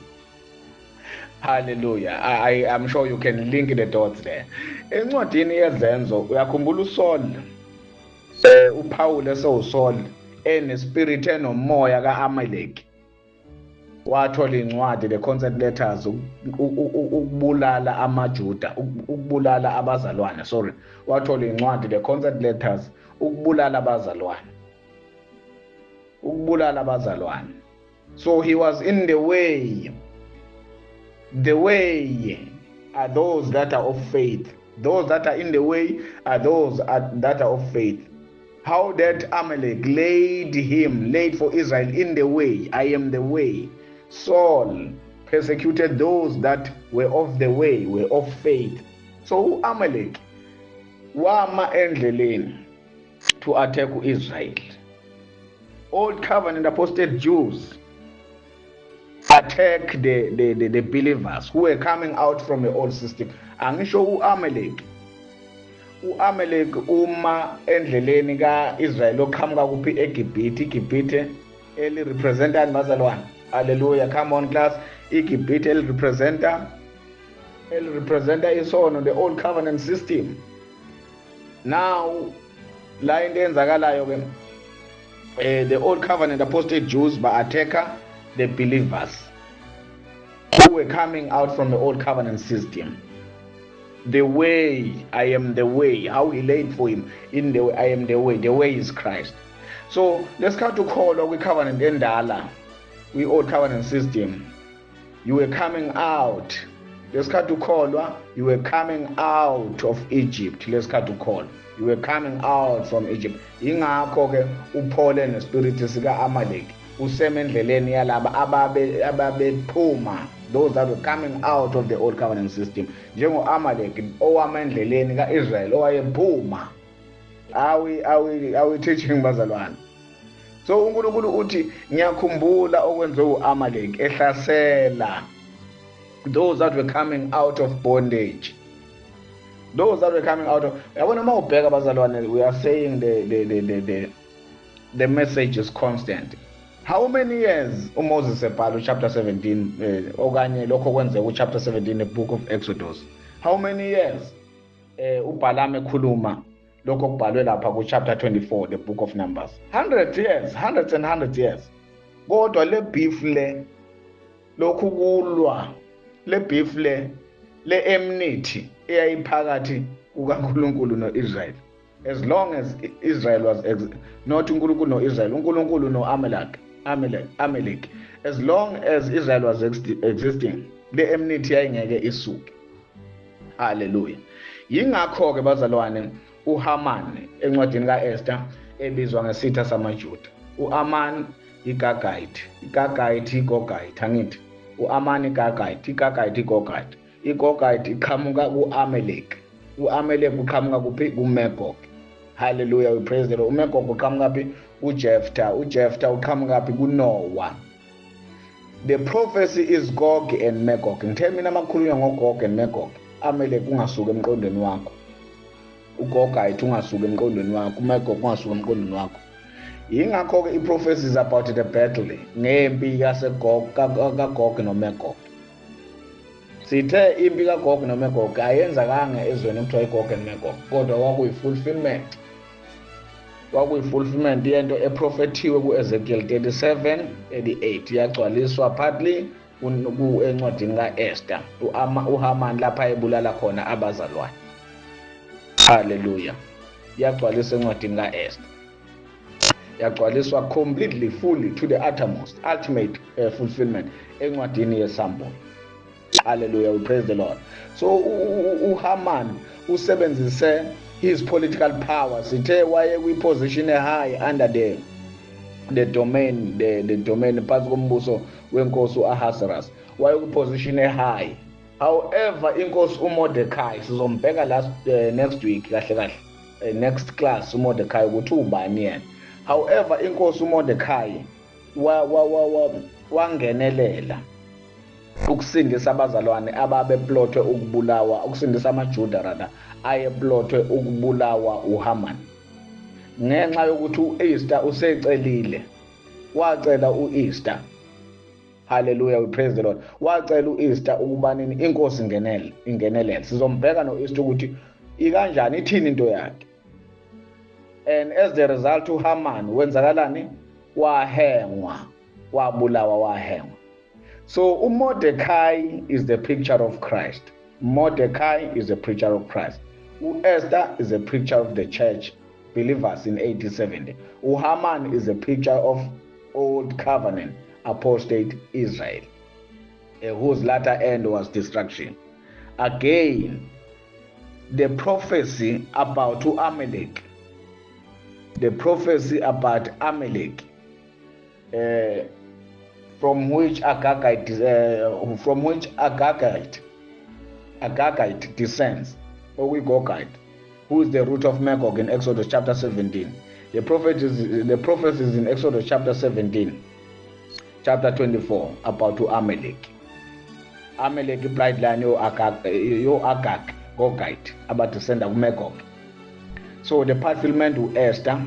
Hallelujah. I'm sure you can link the dots there. Encwadini yeZenzo, uyakhumbula uSaul, uPaul esewuSaul, enespirit, enomoya kaAmalek, wathola incwadi, the consent letters, ukubulala amaJuda, ukubulala abazalwane, sorry. Wathola incwadi, the consent letters, ukubulala abazalwane, ukubulala abazalwane. So he was in the way. The way are those that are of faith. Those that are in the way are those that are of faith. How that Amalek laid him, laid for Israel in the way. I am the way. Saul persecuted those that were of the way, were of faith. So Amalek wama endleleni to attack Israel. Old Covenant apostate Jews attack the believers who were coming out from the old system. Angisho uAmalek, uAmalek uma endleleni kaIsrael oqhamuka kuphi? EGibhithe. IGibhithe eli representani, bazalwane? Hallelujah, come on, class. IGibhithe eli representa isono, the old covenant system. Now la into eyenzakalayo ke, the old covenant apostate Jews ba attacka the believers who were coming out from the old covenant system. The way, I am the way. How he laid for him in the way. I am the way. The way is Christ. So lesikhathi ukholwa kwi-covenant endala, kwi-old covenant system, you were coming out. Lesikhathi ukholwa, you were coming out of Egypt. Lesikhathi ukholwa, you were coming out from Egypt. Ingakho ke uPaul nespirit sika Amalek usemendleleni yalaba ababe ababephuma, those that were coming out of the old covenant system, njengo-Amalek owamendleleni ka-Israel owayephuma. Are we teaching, bazalwane? So uNkulunkulu uthi ngiyakhumbula okwenziwe u-Amalek ehlasela those that were coming out of bondage, those that were coming out of, yabona uma ubheka, bazalwane, we are saying the message is constant. How many years uMoses ebhala chapter 17, okanye lokho kwenzeka ku-chapter 17, the book of Exodus? How many years uBalaam ekhuluma lokho kubhalwe lapha ku-chapter 24, the book of Numbers? 100 years, hundreds and hundreds years. Kodwa le beef le, lokhu kulwa, le beef le enmity eyayiphakathi kukaNkulunkulu noIsrael, as long as Israel was not uNkulunkulu noIsrael, uNkulunkulu noAmalek, Amalek, as long as Israel was existing, le enmity yayingeke isuke. Hallelujah. Yingakho ke, bazalwane, uHaman encwadini kaEsther ebizwa ngesitha samaJuda. uAman iGagite, iGagite, iGogite, angithi? uAman iGagite, iGagite, iGogite, iGogite iqhamuka kuAmalek. uAmalek uqhamuka kuphi? KuMagog. Hallelujah, we praise the Lord. UMagog uqhamuka phi? KuJephthah. UJephthah uqhamuka phi? KuNoah. The prophecy is Gog and Magog. Ngithe mina makukhulunywa ngoGog and Magog, Amalek ungasuka emqondweni wakho, uGogite ungasuka emqondweni wakho, uMagog ungasuka emqondweni wakho. Yingakho-ke i-prophecy is about the battle, ngempi yaseGog, kaGog noMagog. Sithe impi kaGog noMagog ayenzakanga ezweni ekuthiwa iGog and Magog, kodwa kwakuyi-fulfillment yento eprofethiwe ku-Ezekiel 37 38, yagcwaliswa partly. Encwadini kaEsther, uHaman lapha ebulala khona abazalwane. Hallelujah. Yagcwaliswa encwadini kaEsther. Yagcwaliswa completely, fully, to the uttermost, ultimate fulfillment encwadini yeSambulo. Hallelujah, we praise the Lord. So uHaman usebenzise his political power. Sithe waye kwi-position high under the domain, the domain phansi kombuso wenkosi uAhasuerus. Waye kwi-position high. However, inkosi uMordecai sizombheka last next week, kahle kahle next class, uMordecai ukuthi ubani yena. However, inkosi uMordecai wa wa wa wangenelela ukusindisa abazalwane ababeplothwe ukubulawa, ukusindisa amaJuda rather ayeplothwe ukubulawa uHaman, ngenxa yokuthi uEsther usecelile, wacela uEsther. Hallelujah, we praise the Lord. Wacela uEsther ukuba nini inkosi ingenele, ingenelele. Sizombheka noEsther ukuthi ikanjani, ithini into yakhe. And as the result, uHaman wenzakalani? Wahengwa, wabulawa, wahengwa. So uMordecai is the picture of Christ. Mordecai is a picture of Christ. UEsther is a picture of the church, believers in 1870. UHaman is a picture of old covenant apostate Israel, whose latter end was destruction. Again, the prophecy about Amalek, the prophecy about Amalek, from which Agagite descends, or Gogite, who is the root of Magog in Exodus chapter 17. The prophecies in Exodus chapter 17, chapter 24 about to Amalek. Amalek bloodline yo Agag, yo Agag, Gogite, abadescenda kuMagog. So the fulfillment to Esther,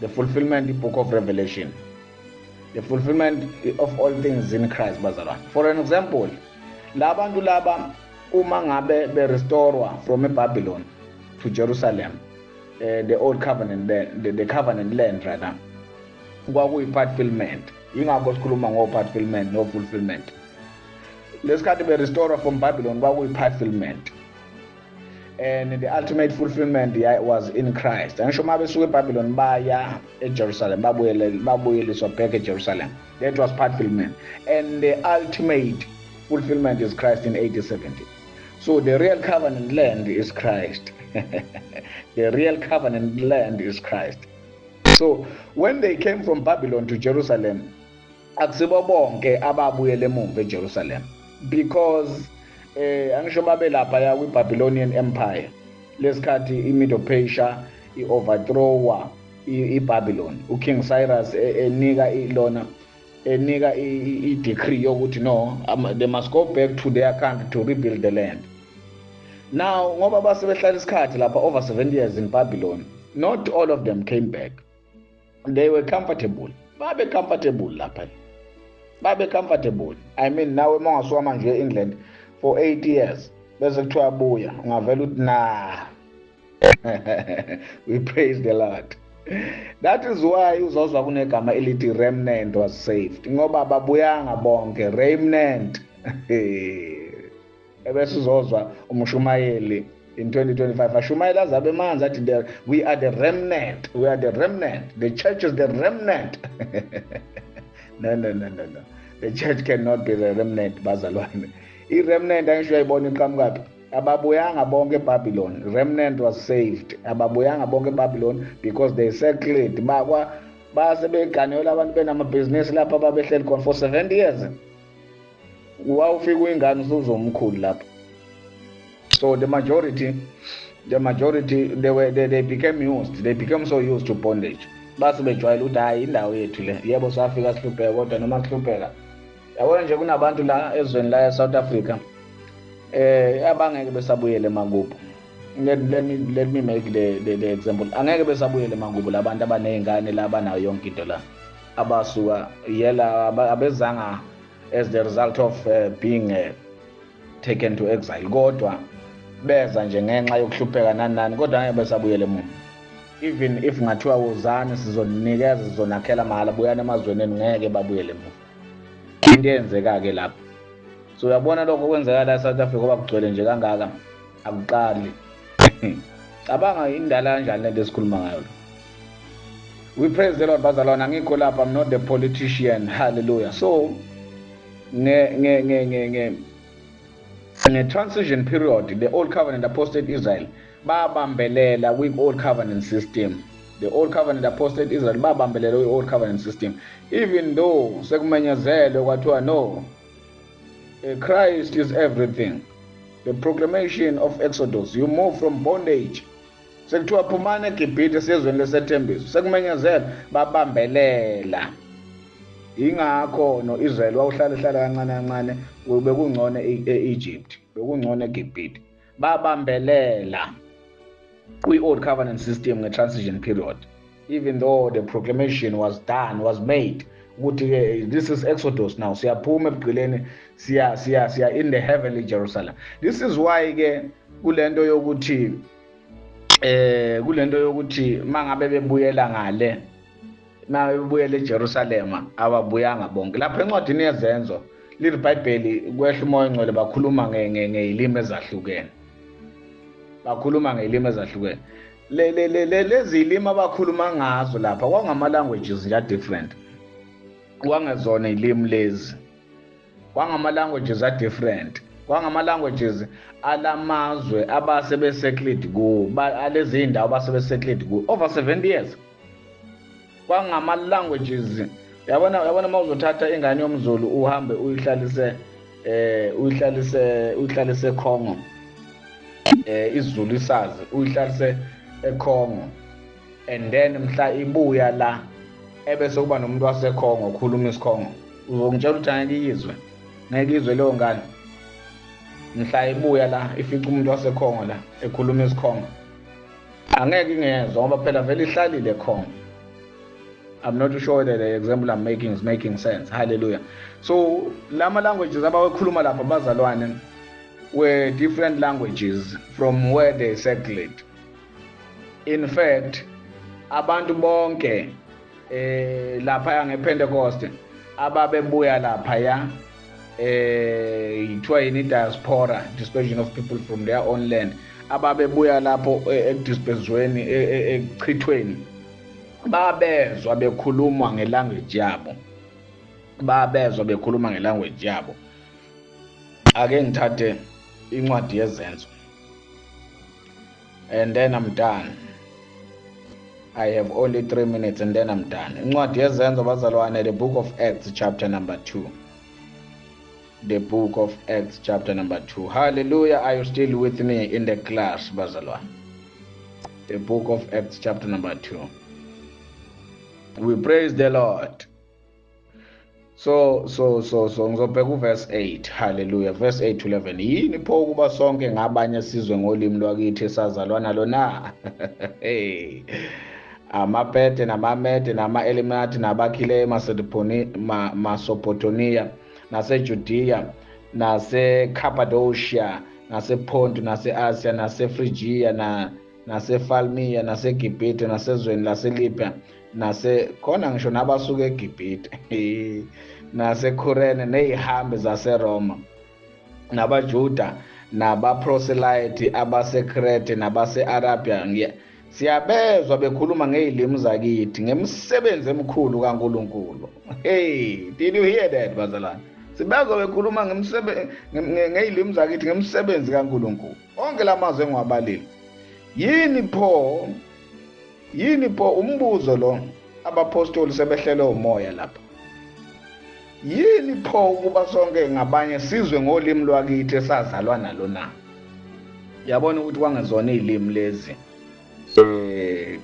the fulfillment the book of Revelation, the fulfillment of all things in Christ, bazalwane. For an example, labantu laba uma ngabe berestorwa from eBabylon to Jerusalem, the old covenant land, the covenant land rather, kwakuyi-part fulfillment. Yingakho sikhuluma ngo-part fulfillment no fulfillment. Lesikhathi berestore from Babylon kwakuyi-part fulfillment, and the ultimate fulfillment was in Christ. Angisho uma besuka eBabylon baya eJerusalem, babuyele, babuyeliswa back eJerusalem, that was part fulfillment, and the ultimate fulfillment is Christ in AD 70. So the real covenant land is Christ. The real covenant land is Christ. So when they came from Babylon to Jerusalem, akusibo bonke ababuyele emuva eJerusalem, because angisho babe lapha ya kwi-Babylonian Empire lesikhathi iMedo-Persia i-overthrowa iBabylon, uKing Cyrus enika ilona, enika i-decree yokuthi no, they must go back to their country to rebuild the land. Now ngoba base behlala isikhathi lapha, over 70 years in Babylon, not all of them came back. They were comfortable, babe comfortable lapha, babe comfortable. I mean, nawe uma ungasuka manje e-England for 8 years bese kuthiwa buya, ungavela uthi na. We praise the Lord. That is why uzozwa kunegama elithi remnant was saved, ngoba babuyanga bonke, remnant. Ebese uzozwa umshumayeli in 2025 ashumayela azabe manzi athi, "We are the remnant, we are the remnant, the church is the remnant." No, no, no, no, no, the church cannot be the remnant, bazalwane. I-remnant, angisho uyayibona iqhamukaphi? Ababuyanga bonke eBabylon. Remnant was saved. Ababuyanga bonke eBabylon because they settled, bakwa base beganela abantu benamabhizinisi lapha babehleli khona for 70 years. Wawufika uyingane usuzomkhulu lapho. So the majority, they became used, they became so used to bondage, base bejwayele ukuthi hayi, indawo yethu le. Yebo, safika sihlupheka, kodwa noma sihlupheka, yabona nje kunabantu la ezweni la eSouth Africa abangeke besabuyele emakubo. Let me make the example. Angeke besabuyele emakubo labantu abaney'ngane la, abanayo yonke into la, abasuka yela abezanga as the result of being taken to exile, kodwa beza nje ngenxa yokuhlupheka nani nani, kodwa angeke besabuyele emuva. Even if ngathiwa wozani, sizonikeza, sizonakhela mahhala, buyani emazweni enu, ngeke babuyele emuva. Into eyenzeka-ke lapho So uyabona lokho okwenzeka la e-South Africa, ngoba kugcwele nje kangaka, akuqali. Cabanga indala kanjani lento esikhuluma ngayo. We praise the Lord, bazalwane. Angikho lapha, I'm not the politician. Hallelujah. So nge nge nge nge nge nge-transition period, the Old Covenant Apostate Israel babambelela kwi-Old Covenant system. The Old Covenant Apostate Israel babambelela kwi-Old Covenant system, even though sekumenyezelwe kwathiwa no, Christ is everything. The proclamation of Exodus, you move from bondage, sekuthiwa phumani eGibhithe siyezweni lesethembiso, sekumenyezelwe, babambelela. Ingakho no-Israel wawuhlala hlala kancane kancane, bekungcono e-Egypt, bekungcono eGibhithe. Babambelela kwi-Old Covenant system nge-transition period, even though the proclamation was done, was made ukuthi-ke this is Exodus now, siyaphuma ebugqileni, siya in the heavenly Jerusalem. This is why-ke kulento yokuthi mangabe bebuyela ngale, mangabe bebuyela eJerusalema, ababuyanga bonke. Lapha encwadini yeZenzo leli Bhayibheli, kwehla uMoya oNgcwele, bakhuluma ngey'limi ezahlukene, bakhuluma ngey'limi ezahlukene. Le le le lezi limi abakhuluma ngazo lapha kwangama languages nje different, kwangezona izilimi lezi, kwangama languages a different, kwangama languages alamazwe abase besettled kuwo, alezi indawo abase besettled kuwo over 70 years. Kwangama languages, yabona mawuzothatha ingane yomZulu uhambe uyihlalise eCongo, isiZulu isazi, uyihlalise eCongo, and then mhla ibuya la ebese kuba nomuntu waseCongo okhuluma isiKongo, uzongitshela ukuthi angeke iyizwe? Ngeke izwe leyo ngane mhla ibuya la ifica umuntu waseCongo la ekhuluma isiKongo. Angeke ingezwa, ngoba phela vele ihlalile eCongo. I'm not sure whether the example I'm making is making sense. Hallelujah. So lama languages abawekhuluma lapha, bazalwane, were different languages from where they settled. In fact, abantu bonke lapha ngePentecost ababebuya lapha ya ithiwa yini, diaspora, dispersion of people from their own land, ababebuya lapho ekudispersweni, ekuchithweni, babezwa bekhuluma ngelanguage yabo, babezwa bekhuluma ngelanguage yabo. Ake ngithathe incwadi yeZenzo and then I'm done. I have only 3 minutes and then I'm done. Incwadi yeZenzo, bazalwane, the Book of Acts chapter number 2, the Book of Acts chapter number 2. Hallelujah. Are you still with me in the class, bazalwane? The Book of Acts chapter number 2. We praise the Lord. So ngizobheka uverse 8. Hallelujah. Verse 8 to 11. Yini pho ukuba sonke ngabanye sizwe ngolimi lwakithi esazalwa nalo na? Hey, amaPete namaMede nama-Elimati nabakhileyo eMasopotonia naseJudiya naseCappadocia nasePonto nase-Asia naseFrigiya na naseFalmiya naseGibhithe nasezweni laseLibya nase khona, ngisho nabasuka eGibhithe naseKhurene, nezihambi zaseRoma, nabaJuda nabaproselyte abaseKrete nabase-Arabia, siyabezwa bekhuluma ngezilimi zakithi ngemisebenzi emikhulu kaNkuluNkulu. Hey, did you hear that, bazalwane? Sibezwa bekhuluma ngezilimi zakithi ngemisebenzi kaNkuluNkulu. Onke lamazwi engiwabalile, yini pho? Yini pho? Umbuzo lo. Abapostoli sebehlelwe uMoya lapha. Yini pho ukuba sonke ngabanye sizwe ngolimi lwakithi esazalwa nalo na? Yabona ukuthi kwangezona izilimi lezi,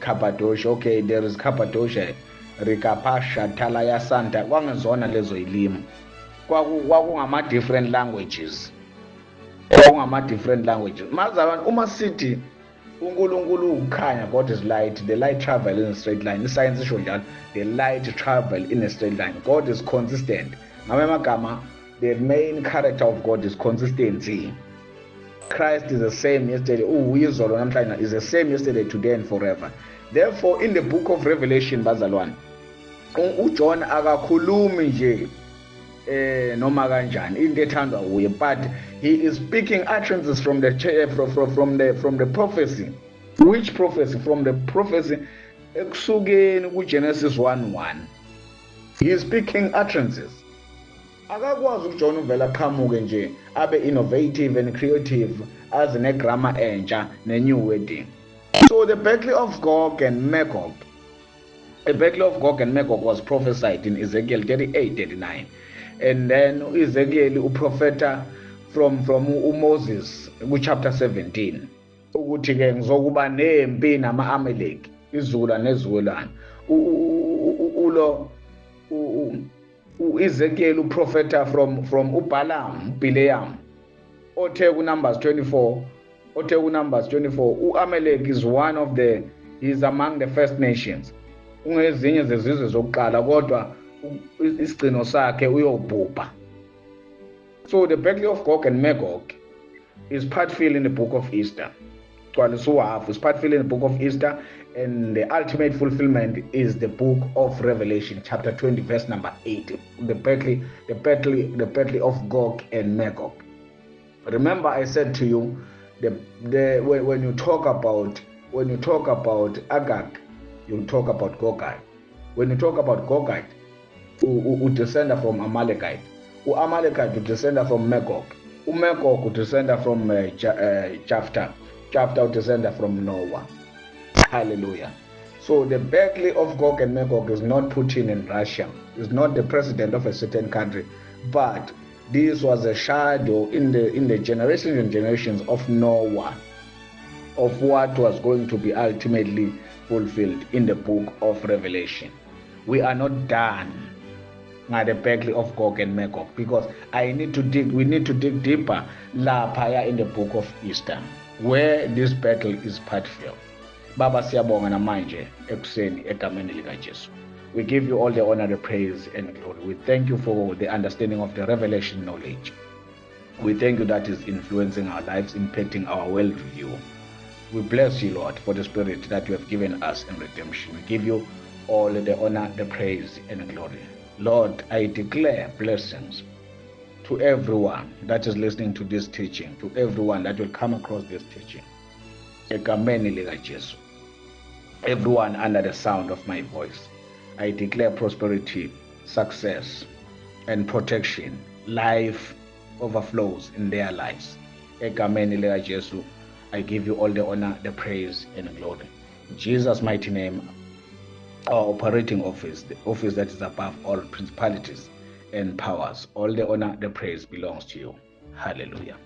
Cappadocia. Okay, there is Cappadocia, Rikapasha, Talaya Santa. Kwangezona lezo ilimi, kwakungama different languages, kwakungama different languages, mazalwane. Uma sithi uNkulunkulu ukukhanya, God is light, the light travel in a straight line. Iscience isho njalo, the light travel in a straight line. God is consistent. Ngamanye amagama, the main character of God is consistency. Christ is the same yesterday, uyizolo namhlanje, is the same yesterday, today and forever. Therefore, in the Book of Revelation, bazalwane, uJohn akakhulumi nje. Noma kanjani into ethandwa uye, but he is speaking utterances from the from the prophecy. Which prophecy? From the prophecy ekusukeni kuGenesis 1:1. He is speaking utterances. Akakwazi ukuJohn uvela aqhamuke nje abe innovative and creative aze negrammar entsha ne-new wording. So the battle of Gog and Magog, the battle of Gog and Magog was prophesied in Ezekiel 38:39, and then Ezekiel uprofeta from uMoses ku chapter 17 ukuthi ke ngizokuba nempi nama-Amaleki, izizukulwane nezizukulwane. Ulo uEzekiel uprofeta from uBalaam, Bileam, othe ku Numbers 24, uAmalek is one of the, is among the first nations, ungezinye zezizwe zokuqala, kodwa isigcino sakhe uyobhubha. So the battle of Gog and Magog is part filled in the book of Esther. Is part filled in the book of Esther, and the ultimate fulfillment is the book of Revelation, chapter 20, verse number 8. The battle of Gog and Magog. Remember, I said to you, when you talk about Agag, you talk about Gogite. When you talk about Gogite, who descend from Amalekite, who Amalekite who descend from Magog, who Magog who descend from Japheth, Japheth who descend from Noah. Hallelujah. So the battle of Gog and Magog is not Putin in Russia, is not the president of a certain country, but this was a shadow in the generations and generations of Noah, of what was going to be ultimately fulfilled in the book of Revelation. We are not done at the battle of Gog and Magog, because we need to dig deeper laphaya in the book of Esther, where this battle is part filled. Baba, siyabonga namanje ekuseni egameni lika Jesu. We give you all the honor, the praise, and glory. We thank you for the understanding of the revelation knowledge. We thank you that is influencing our lives, impacting our worldview. We bless you, Lord, for the spirit that you have given us in redemption. We give you all the honor, the praise, and glory. Lord, I declare blessings to everyone that is listening to this teaching, to everyone that will come across this teaching. Egameni lika Jesu. Everyone under the sound of my voice, I declare prosperity, success, and protection. Life overflows in their lives. Egameni lika Jesu, I give you all the honor, the praise, and glory. In Jesus' mighty name, our operating office, the office that is above all principalities and powers, all the honor, the praise belongs to you. Hallelujah.